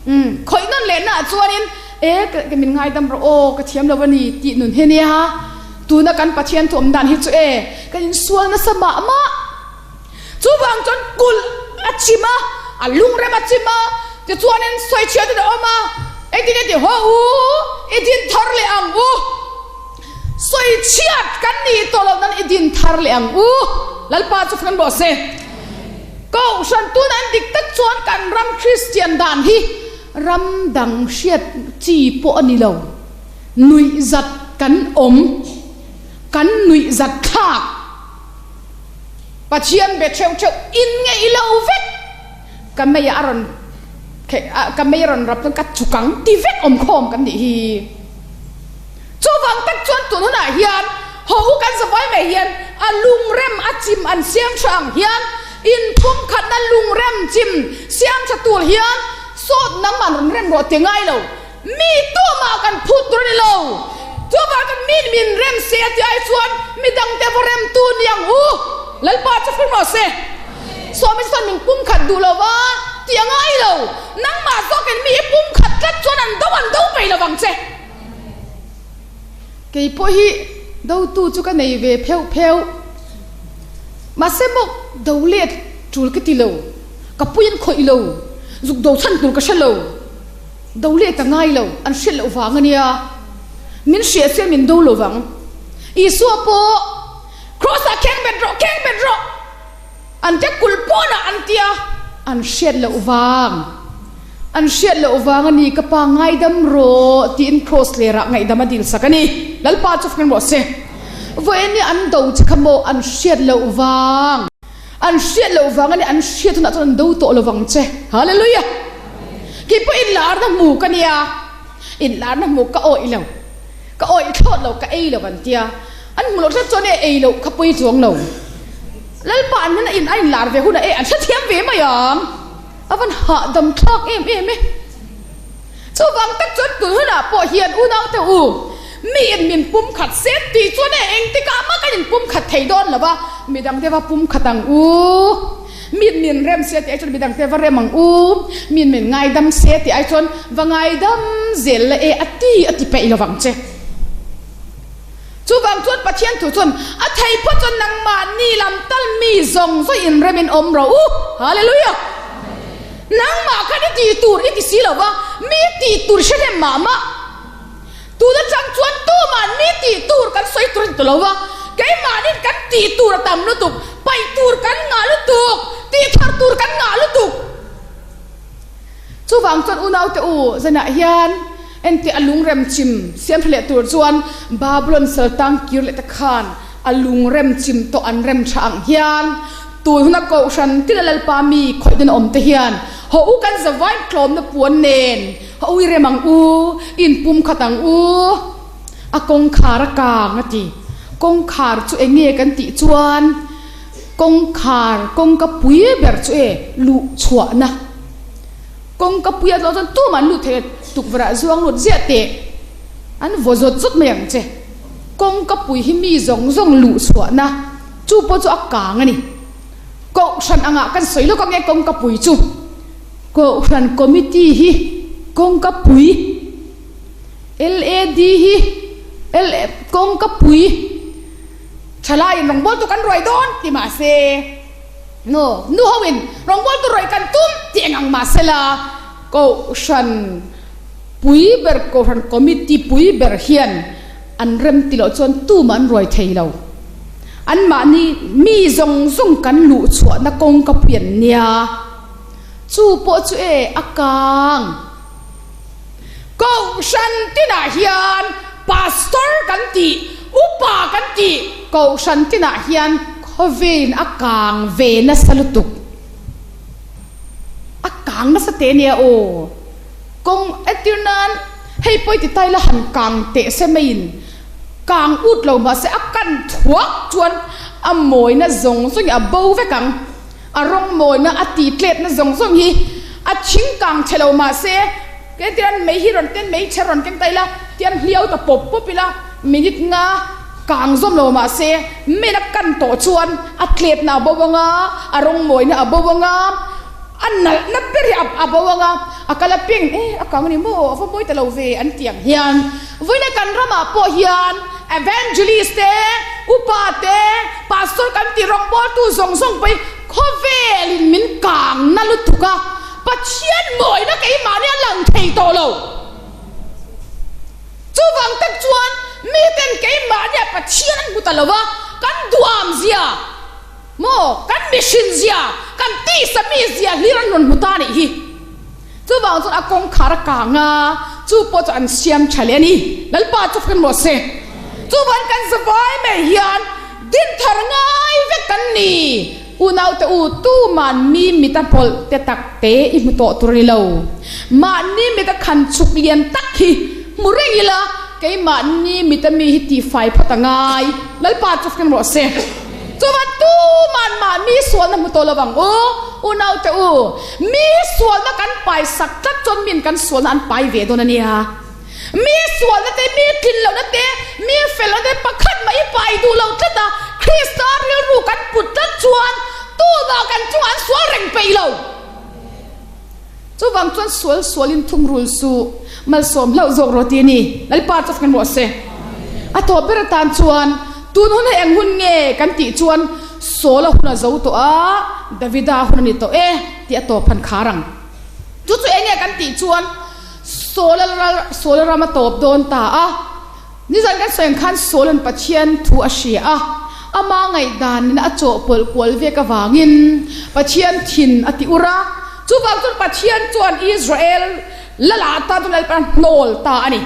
Umm, khawih nawn lehna ah chuanin e, ka min ngaidam rawh aw, ka thiam lo a ni tih nun hi a nia. Tuna kan Pathian thu awm dan hi chu e, kan insual nasa mah mah. Chuvang chuan kulh a chim a, a lungrem a chim a, tichuanin sawichhiatin a awm a, engtin nge tih haw u, i din thar leh ang u, sawichhiat kan nih tawh loh nan i din thar leh ang u, Lalpa chu fak rawh se. Kohhran tuna an dik tak chuan kan ram Kristian dan hi ram dang hriat chi pawh a ni lo, nuihzat kan awm, kan nuihzat thlak. Pathian be theuh theuh in ngeih lo vek ka mei a rawn ka mei a rawn rap chuan ka chukang ti vek awm khawm kan nih hi. Chuvang tak chuan tun hunah hian haw u kan zavai mai hian a lungrem a chim an siam tha ang hian inpumkhatna lungrem chim siam tha tur hian sawt nangman rawn rem rawh ti ngai lo. Mi tumah kan phut tur a ni lo. Chuvang chuan mi min rem se a tih ai chuan mi dangte va remtu ni ang u. Lalpa chu fur rawh se. Sawmi chuan min pumkhat duh lo va tih a ngai lo. Nangmah zawkin mi i pumkhat tlat chuan an do an do mai lo vang che. Kei pawh hi dotu chu ka nei ve pheuh pheuh. Mahse maw do let tul ka ti lo. Ka puiin khawih lo. Zuk do chhan tur ka hre lo. Do leh ka ngai lo, an hriat loh vang a nia. Min hriat se min do lo vang. Isua pawh Kraws-ah kheng bet rawh, kheng bet rawh! An tia kulh pawnah an tia. An hriat loh vang, an hriat loh vang a ni, ka pa ngaidam rawh tiin Kraws lerah ngaihdam a dilsak a ni. Lalpa chu fak rawh se. Vawiin hi an do che kha maw an hriat loh vang. An hriat loh vang a ni, an hriat hunah chuan an do tawh lo vang che. Hallelujah! Kei pawh inlarna hmu ka nia. Inlarna hmuh ka awih lo, ka awih thlawt lo, ka ei lo an tia. An hmu loh hret chuan e ei loh kha pawi chuang lo. Lalpa an hmena in a inlar ve hunah e an hrethiam ve mai ang. A van hahdam thlak em em e. Chuvang tak chuan tun hunah pawh hian unaute u, mi in min pumkhat se tih chuan e engtikah mah kan inpumkhat thei dawn lo va, midangte va pumkhat ang u. Mi in min rem se tih ai chuan midangte va rem ang u, mi in min ngaidam se tih ai chuan va ngaidam zel la e a ti a ti peih lovang che. Chuvang chuan Pathian thu chuan a thei phawt chuan nangmahni lam tal mi zawng zawng inremin awm rawh u. Hallelujah! Nangmah khan i tih tur i ti si lo va, mi tih tur hre hnem mah mah. Tun atang chuan tuma'n mi tih tur kan sawi tur a ti ta lo va, keimahni'n kan tih tur a tam lutuk, paih tur kan ngah lutuk, tih thar tur kan ngah lutuk. Chuvang chuan unaute u, zanah hian entir a lungrem chim siam tha leh tur chuan Babylon saltang kir leh te khan a lungrem chim tawh an rem tha ang hian tun huna kohhran tina Lalpa mi khawih dawn a awm te hian haw u kan zavain tlawmna puan nen haw u i rem ang u, inpum khat ang u, a kawngkhar a kang a ti. Kawngkhar chu eng nge kan tih chuan Kawngkhar, kawngka pui ber chu e luh chhuahna. Kawngka puia tlawh chuan tumah an lut thei a, tukverh ah zuang lut ziah teh an vaw zawt zawt mai ang che. Kawngka pui hi mi zawng zawng luh chhuahna, chu pawh chu a kang a ni. Kohhran angah kan sawi lawk ange kawngka pui chu. Kohhran committee hi kawngka pui, LAD hi kawngka pui. Thalaiin rawngbawltu kan ruai dawn ti mahse, nu nu hoin rawngbawltu ruai kan tum tih eng ang mahsela Kohhran pui ber, Kohhran Committee pui ber hian an rem ti loh chuan tumah an ruai thei lo. Anmahni mi zawng zawng kan luh chhuahna kawngka pui an nia. Chu pawh chu e a kang. Kohhran tinah hian Pastor kan tih, Upa kan tih Kohhran tinah hian khawvein a kang ve nasa lutuk. A kang nasa teh nia aw. Kawng entir nan hei pawi ti tai la han kang teh se maiin kang ut lo mahse a kan thuak chuan a mawina zawng zawng hi a bo vek ang. A rawng mawina a tih tletna zawng zawng hi a thing kang che lo mahse kei tian mei hi rawn ken mei chher rawn keng ta ila tian hliau ta pawp pawp ila minute nga kang zawm lo mahse men a kan tawh chuan a tletna a bo anga a rawng mawina a bo anga a nalhna ber hi a bo anga a kal a peng e a kang a ni maw a va mawi ta lo ve an ti ang hian vawiina kan ramah pawh hian Evangelist te, upa te, pastor kan tih rawngbawltu zawng zawng pawhin khawvelin min kang na lutuk a, Pathian mawina keimahni a lang thei tawh lo. Chuvang tak chuan miten keimahnia Pathian an hmu ta lo va, kan duham zia maw, kan mihrin zia, kan tisa mi zia hlir an rawn hmu ta a nih hi. Chuvang chuan a kawngkhar a kang a, chu pawh chu an siam tha leh a ni. Lalpa chu fak in rawh se. Chuvang kan zavai mai hian dinthar ngai vek kan ni. Unaute u, tuman mi mit a pawlh te tak te i hmu tawh tur a ni lo. Mahni mit a khan chhuk lian tak hi hmu reng ila, keimahni mit a mi hi tihfai phawt a ngai. Lalpa chu fak in rawh se. Chuvan tuman mahni sualna hmu tawh lo vang u, unaute u, mi sualna kan pai sak tlat chuan min kan sualna an pai ve dawn a nia. Mi sualna te, mi tlin lohna te, mi fel lohna te pakhat mah i pai duh lo tlat a, Krista rilru kan put tlat chuan tumah kan chungah an sual reng peih lo. Chuvang chuan sual sualin thungrul suh, malsawm hlauh zawk rawh tih a ni. Lalpa chu fak rawh se. A tawp ber atan chuan tun hun hi eng hun nge kan tih chuan Saula hun a zo tawh a, Davida hun a ni tawh e tih a tawp han khar ang. Chu chu eng nge kan tih chuan Saula Saula ram a tawp dawn ta a. Nizan kan sawi ang khan Saula'n Pathian thu a hria a, ama ngaihdanin a chawhpawlh kual vek avangin Pathian thin a ti ur a. Chuvang chuan Pathian chuan Israel lal ah tan chuan Lalpan a hnawl ta a ni.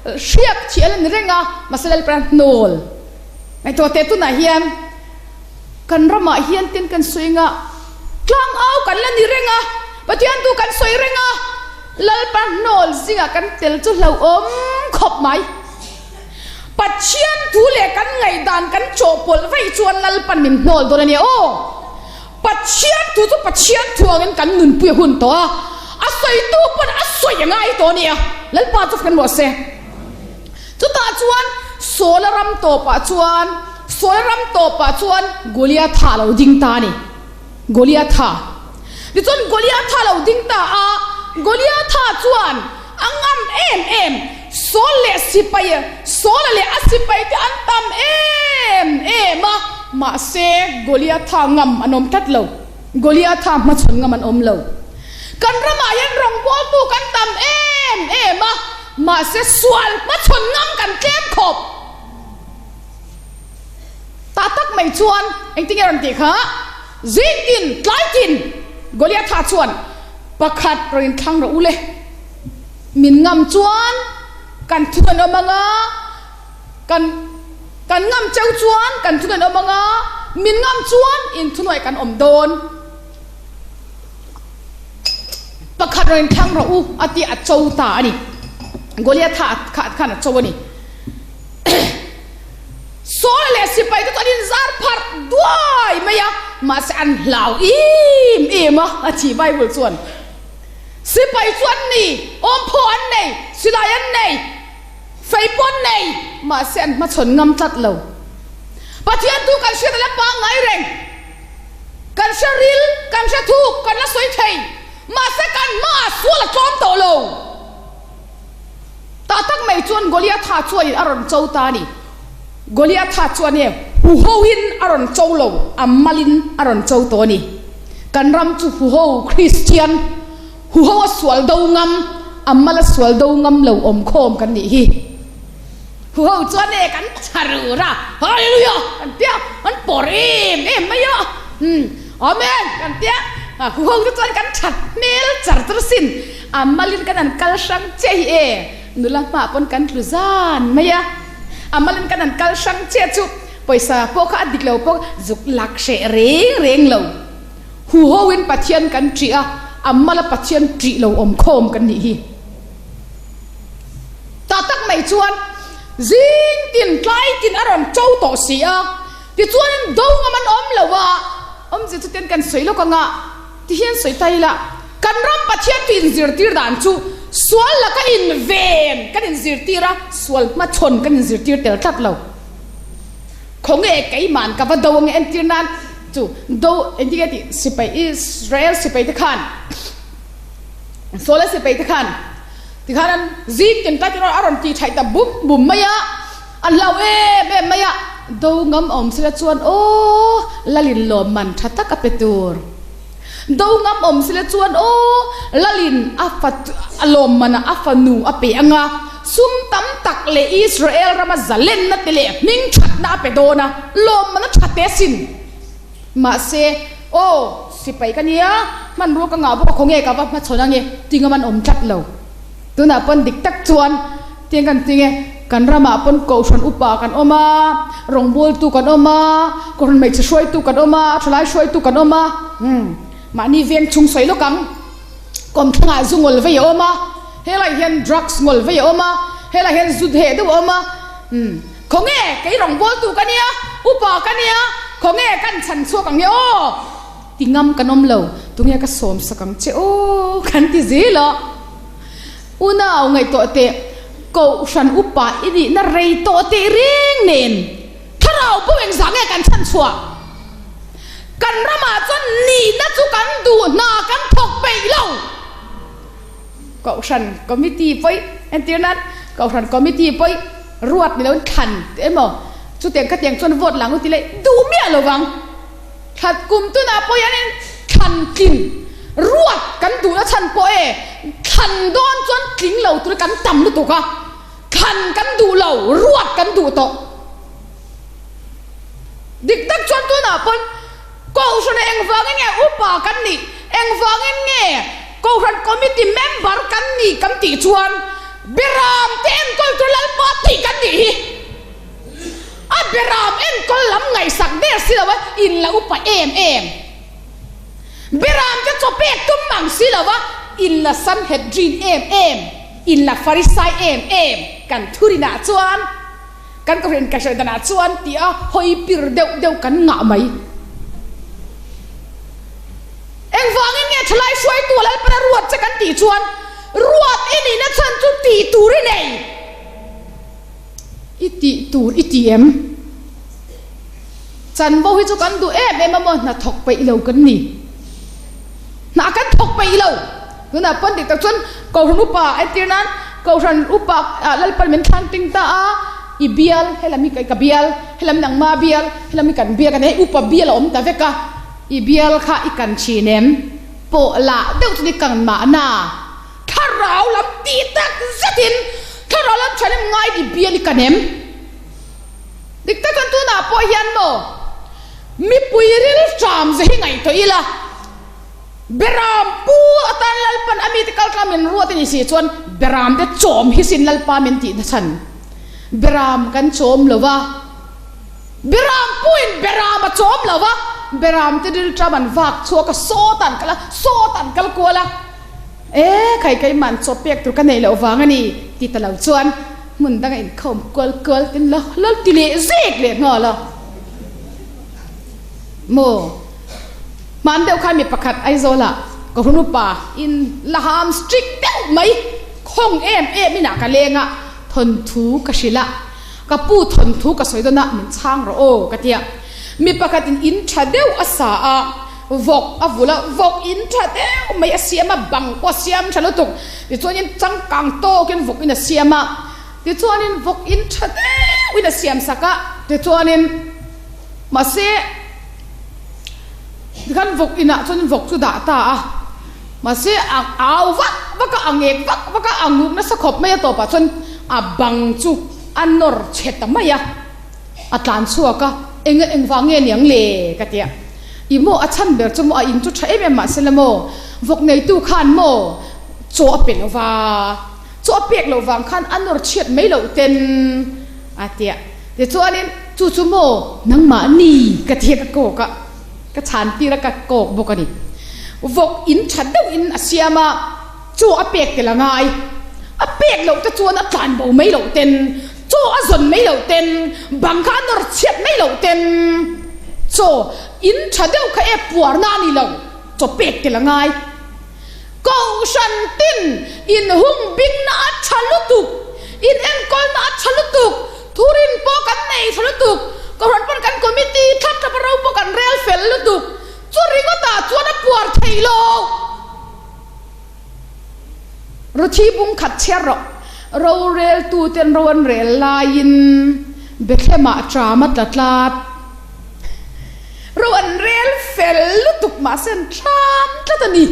Hriak thih a la ni reng a, mahse Lalpan a hnawl. Ngaihtuah teh tunah hian kan ramah hian tin kan sawi anga tlangau kan la ni reng a, Pathian thu kan sawi reng a. Lalpa hnawl zingah kan tel chu hlauhawm khawp mai. Pathian thu leh kan ngaihdan kan chawhpawlh vaih chuan Lalpan min hnawl dawn a nia aw. Pathian thu chu Pathian thu angin kan nunpui a hun tawh a, a sawitu pawn a sawi a ngai tawh a nia. Lalpa chu kan rawh se. Chutah chuan Saula ram tawpah chuan Saula ram tawpah chuan Goliatha a lo ding ta a ni. Goliatha. Tichuan Goliatha a lo ding ta a, Goliatha chuan a ngam em em, Saul leh sipai, Saula leh a sipai te an tam em em a, mahse Goliatha ngam an awm tlat lo. Goliatha hmachhawn ngam an awm lo. Kan ramah hian rawngbawltu kan tam em em a, mahse sual hmachhawn ngam kan tlem khawp. Tah tak mai chuan engtin nge rawn tih kha? Zing tin, tlai tin Goliatha chuan pakhat rawn inthlang rawh u le. Min ngam chuan kan thun an awm ang a, kan kan ngam cheu chuan kan thun an awm ang a, min ngam chuan inthunuai kan awm dawn. Pakhat rawn inthlang rawh u a tih a cho ta a ni. Goliatha khan a cho a ni. Saul leh sipai te chu an inzar pharh duai mai a, mahse an hlau em em a, a thi Bible chuan. Sipai chu an ni, awmphaw an nei, silai an nei, fei pawh an nei, mahse an hmachhawn ngam tlat lo. Pathian thu kan hriat a la pangngai reng. Kan hre ril, kan hre thuk, kan la sawi thei, mahse kan hmaah sual a tlawm tawh lo. Tah tak mai chuan Goliatha chuanin a rawn cho ta a ni. Goliatha chuan e huhoin a rawn cho lo, a malin a rawn cho tawh a ni. Kan ram chu huho Kristian, huho a sual do ngam, a mal a sual do ngam lo awm khawm kan nih hi. Huho chuan e kan tha rur a, Hallelujah kan tia, an pawr em em mai a, umm Amen kan tia, huho te chuan kan that hmel char char asin, a malin kan han kal hrang chiah hi e, nula hmaah pawn kan tlu zan mai a, a malin kan han kal hrang chiah chu pawisa pawh kha a dik lo pawh zuk lak hreh reng reng lo. Huho in Pathian kan ṭih a, a mala Pathian ṭih lo awm khawm kan nih hi. Tah tak mai chuan zing tin tlai tin a rawn cho tawh si a, tichuanin do ngam an awm lo a, awmzia chu ten kan sawi lawk ang a, ti hian sawi ta ila, kan ram Pathian chu inzirtir dan chu sual laka inven kan inzirtir a, sual hmachhawn kan inzirtir tel tlat lo. Khawnge keiman ka va do ange entir nan chu do engtin nge tih sipai Israel sipai te khan Saula sipai te khan Tikhan an zing tin tlai tin a rawn ti thaih ta bum bum mai a, a hlau em em mai a, do ngam awm sila chuan aw Lalin lawmman tha tak a pe tur. Do ngam awm sila chuan aw Lalin a fa a lawmman ah a fanu a pe ang a, sum tam tak leh Israel rama zalenna te leh hming thatna a pe dawn a, lawmman a tha teh asin. Mahse, Aw, sipai ka nia, hmanrua ka ngah bawk a, khawnge ka va hmachhawn ange, tingam an awm tlat lo. Tunah pawn dik tak chuan tiang kan ti nge, kan ramah pawn kohhran upa kan awm a, rawngbawltu kan awm a, kohhran hmeichhe hruaitu kan awm a, thalai hruaitu kan awm a, umm, mahni veng chhung sawi lawk ang, kawmthlangah zu ngawl vei a awm a, helaiah hian drugs ngawl vei a awm a, helaiah hian zu heh deuh a awm a, umm. Khawnge kei rawngbawltu ka nia, upa ka nia, khawnge kan chhan chhuak ang nge aw? Ti ngam kan awm lo, tunge ka sawm sak ang che aw kan ti zel a. Unau ngaihtuah teh, Kohhran upa i nihna rei tawh teh reng nen thlarau bo engzah nge kan chhan chhuah? Kan ramah chuan nihna chu kan duh hna kan thawk peih lo. Kohhran committee pawih entir nan Kohhran committee pawih ruat ni loin thlan tih emaw chutiang khatiang chuan vote lang u ti leh duh miah lo vang. Thlat kum tunah pawh hianin thlan tlin ruat kan duhna chhan pawh e thlan dawn chuan tling lo tur kan tam lutuk a, thlan kan duh lo ruat kan duh tawh. Dik tak chuan tunah pawn Kohhran engvangin nge upa kan nih, engvangin nge Kohhran committee member kan nih kan tih chuan Beram te enkawl tur Lalpa tih kan nih hi. A beram enkawl lam ngaihsak der si lo a, in la upa em em. Beram te chaw pek tum mang si lo a. inla Sanhedrin em em, inla Farisai em em kan thurinah chuan, kan kohhran inkaihhruai danah chuan tia hawi pir deuh deuh kan ngah mai. Engvangin nge thalai hruaitu a Lalpana ruat che kan tih chuan ruat i nihna chhan chu tih tur i nei. I tih tur i ti em? Chanvo hi chu kan duh em em a maw hna thawk peih lo kan ni. Hna kan thawk peih lo. Tunah pawn dik tak chuan Kohhran upa entir nan Kohhran upa ah Lalpan min thlang ting ta a, i bial helam hi ka bial, helam nangma bial, helam hi kan bial kan hei upa bial a awm ta vek a, i bial kha i kan thin em? Pawh lah deuh chuan i kan mahna. Thlarau lam tih tak zetin thlarau lam thanem ngai i bial i kan em? Dik tak chuan tunah pawh hian maw mipui rilṭam ze hi ngaihtuah ila, Beram pu atan Lalpan a mite kal tlang min ruat a ni si chuan Beram te chawm hi sin Lalpa min tih na chhan. Beram kan chawm lo va, Beram puin Beram a chawm lo va, Beram te rilṭam an vak chhuak a, sawtah an kal a, sawtah an kal kual a. E khai keimah an chaw pek tur ka neih loh vang a ni ti ta lo chuan hmun danga inkhawm kual kual tin lo lo ti leh zek leh nghal a. Maw hman deuh khan mi pakhat Aizawlah ka hun upa in la ham strict deuh mai khawng em em inah ka leng a, thawnthu ka hrilh a, ka pu thawnthu ka sawi dawn a min chhang rawh aw ka ti a. Mi pakhat in in tha deuh a sa a. Vawk a vul a, vawk in tha deuh mai a siam a, bang pawh a siam tha lutuk. Tichuanin changkang tawkin vawk in a siam a, tichuanin vawk in tha deuhin a siam sak a, tichuanin mahse tikhan vawk inah chuan vawk chu dah ta a, mahse a au vak vak a, a ngek vak vak a, a nguk nasa khawp mai a tawpah chuan a bang chu a nawr chhe ta mai a. A tlan chhuak a, Eng engvang nge niang le? ka ti a. I maw a chhan ber chu maw a in chu tha em em mahse la maw vawk neitu khan maw chaw a pe lo va, chaw a pek loh vang khan a nawr chhiat mai loh ten a ti a. Tichuanin chu chu maw nangmahni ka ti a ka kawk a, ka chhan tir a ka kawk bawk a ni. Vawk in tha deuhin a siam a. Chaw a pek tel a ngai. A pek loh te chuan a tlan bo mai loh ten, chaw a zawn mai loh ten, bang kha a nawr chhiat mai loh ten, chaw in tha deuh kha e puarna a ni lo, chaw pek tel a ngai. Kohhran tin inhung bingna a tha lutuk, inenkawlna a tha lutuk, thurin pawh kan nei tha lutuk, kohhran pawn kan committee thlap thlap a ro pawh kan rel fel lutuk, chu ringawtah chuan a puar thei lo. Ruthi bung khat chhiar rawh. Roreltuten ro an rel laiin Bethlehem-ah ṭam a tla tlat. Ro an rel fel lutuk mahse an ṭam tlat a ni.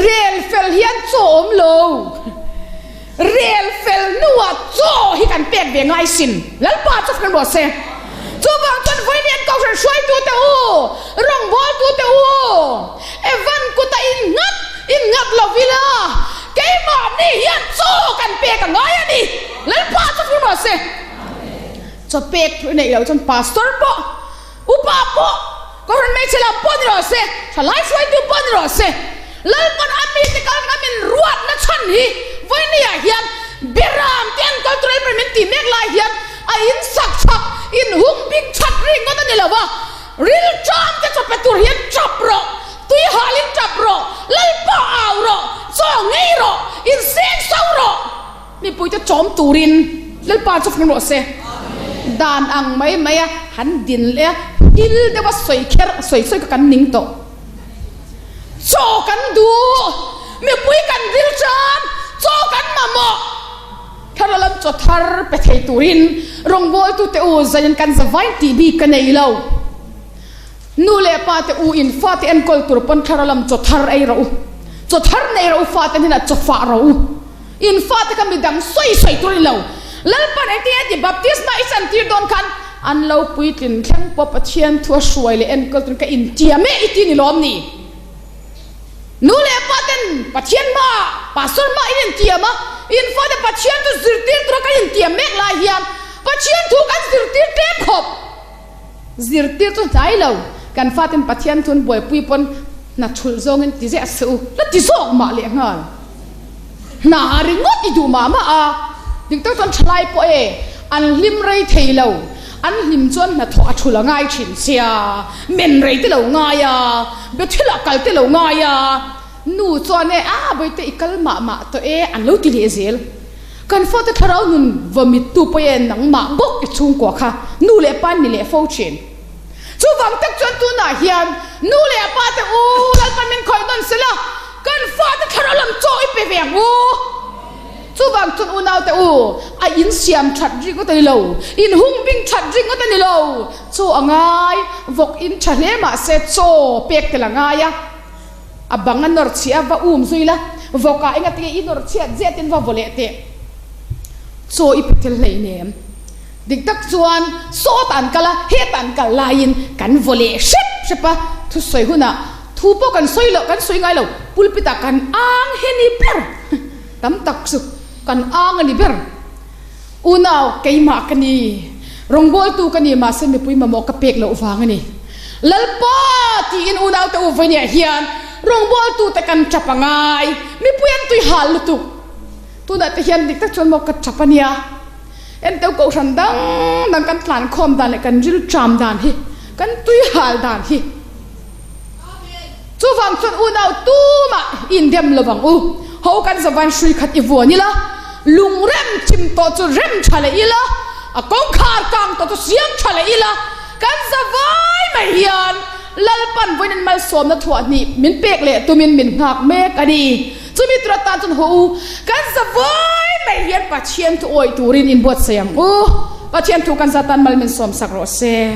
Rel fel hian chaw awm lo. Rel fel hnuah chaw hi kan pek ve ngai sin. Lalpa chu fak rawh se. Chuvang chuan vawiin Kohhran hruaitute u, rawngbawltute u, Evan kuta innghat innghat lo ila, keimahni hian chaw kan pek a ngai a ni. Lalpa chu fak rawh se. Chaw pek thu i neih loh chuan Pastor pawh, Upa pawh, Kohhran hmeichhe lam pawh ni rawh se, thalai hruaitu pawh ni rawh se, Lalpan a mite kal ngamin ruatna chhan hi vawinia hian Beram te an kal tur Lalpan min tih mek lai hian a in sak chhak, in hung bing chat ri ngawt a ni lo a, rilṭam te chawpe tur hian ṭap rawh, tui halin ṭap rawh, Lalpa au rawh, chaw ngei rawh, inseng so rawh. Mipuite chawm turin Lalpa chu fing rawh se. Dan ang mai mai a han din leh a, thil deuha sawi kher sawi sawi kha kan ning tawh. Chaw kan duh, mipui kan dil tan, chaw kan mamawh. Thlarau lam chaw thar pe thei turin rawngbawltute u zanin kan zavai tih bik ka nei lo. Nu leh pa te u in fate enkawl tur pawn thlarau lam chaw thar ei rawh u. Chaw thar nei rawh u fate hnenah chaw fah rawh u. In fate kha midang sawi sawi tur a ni lo. Lalpan engtin nge ti baptisma i chantir dawn khan an lo puitlin thleng pawh Pathian thu a hruai leh enkawl turin ka intiam e i ti ni lawm ni? Nu leh pa ten Pathian hmaah Pastor hmaah in intiam a, in fate Pathian chu zirtir tura kan intiam mek lai hian Pathian thu kan zirtir tlem khawp. Zirtir chu hnai lo. Kan faten Pathian thu an buaipui pawn. Hna thulh zawngin ti ziah suh u, la ti zawk mah leh nghal. Hna ringawt i duh mah mah a, dik tak chuan thalai pawh e, an hlim rei thei lo, an hlim chuan hnathawh a thulh a ngai thin sia, men rei te lo ngai a, Bethel-ah kal te lo ngai a, nu chuan e, a bawihte i kal mah mah tawh e, an lo ti leh zel. Kan fate thlarau nun vawmittu pawh e nangmah bawk i chhungkua kha nu leh pa ni leh fo thin. Chuvang tak chuan tunah hian nu leh pa te u Lalpan min khawih nawn sela, kan fate thlarau lam chaw i pe ve ang u. Chuvang chuan unau te u, a in siam that ringawt a ni lo, in hung bing that ringawt a ni lo, chaw a ngai, vawk in tha hle mah se chaw pek tel a ngai a, a bang a nawr chhiah a va um zui la, vawkah engati nge i nawr chhiat zetin va vaw leh teh, chaw i pe tel hleinem. Dik tak chuan sawtah an kal a, hetah an kal laiin kan vaw leh hrep hrep a, thusawi hunah thu pawh kan sawi loh, kan sawi ngai lo, pulpit ah kan ang hi ni ber, tam tak chu kan ang a ni ber. Unau, keimah ka ni, rawngbawltu ka ni, mahse mipui mamawh ka pek loh vang a ni. Lalpa tiin unaute u vawinia hian rawngbawltute kan tap a ngai, mipui an tui hal lutuk. Tunah te hian dik tak chuan maw ka tap a nia. Enteu kohhran dang dang kan tlan khawm dan leh kan ril tram dan hi, kan tui hal dan hi. Chuvang chuan unau tumah indem lo vang u. Ho kan zavan hrui khat i vuan ila, lung rem chim tawh chu rem tha leh ila, a kawngkhar kang tawh chu siam tha leh ila, kan zavai mai hian Lalpan vawiin malsawmna thuahhnih min pek leh tumin min nghak mek a ni. Chumi tur atan chuan haw u, kan za vawi mai hian Pathian thu awih turin inbuatsaih ang u. Pathian thu kan za tan mal min sawmsak rawh se.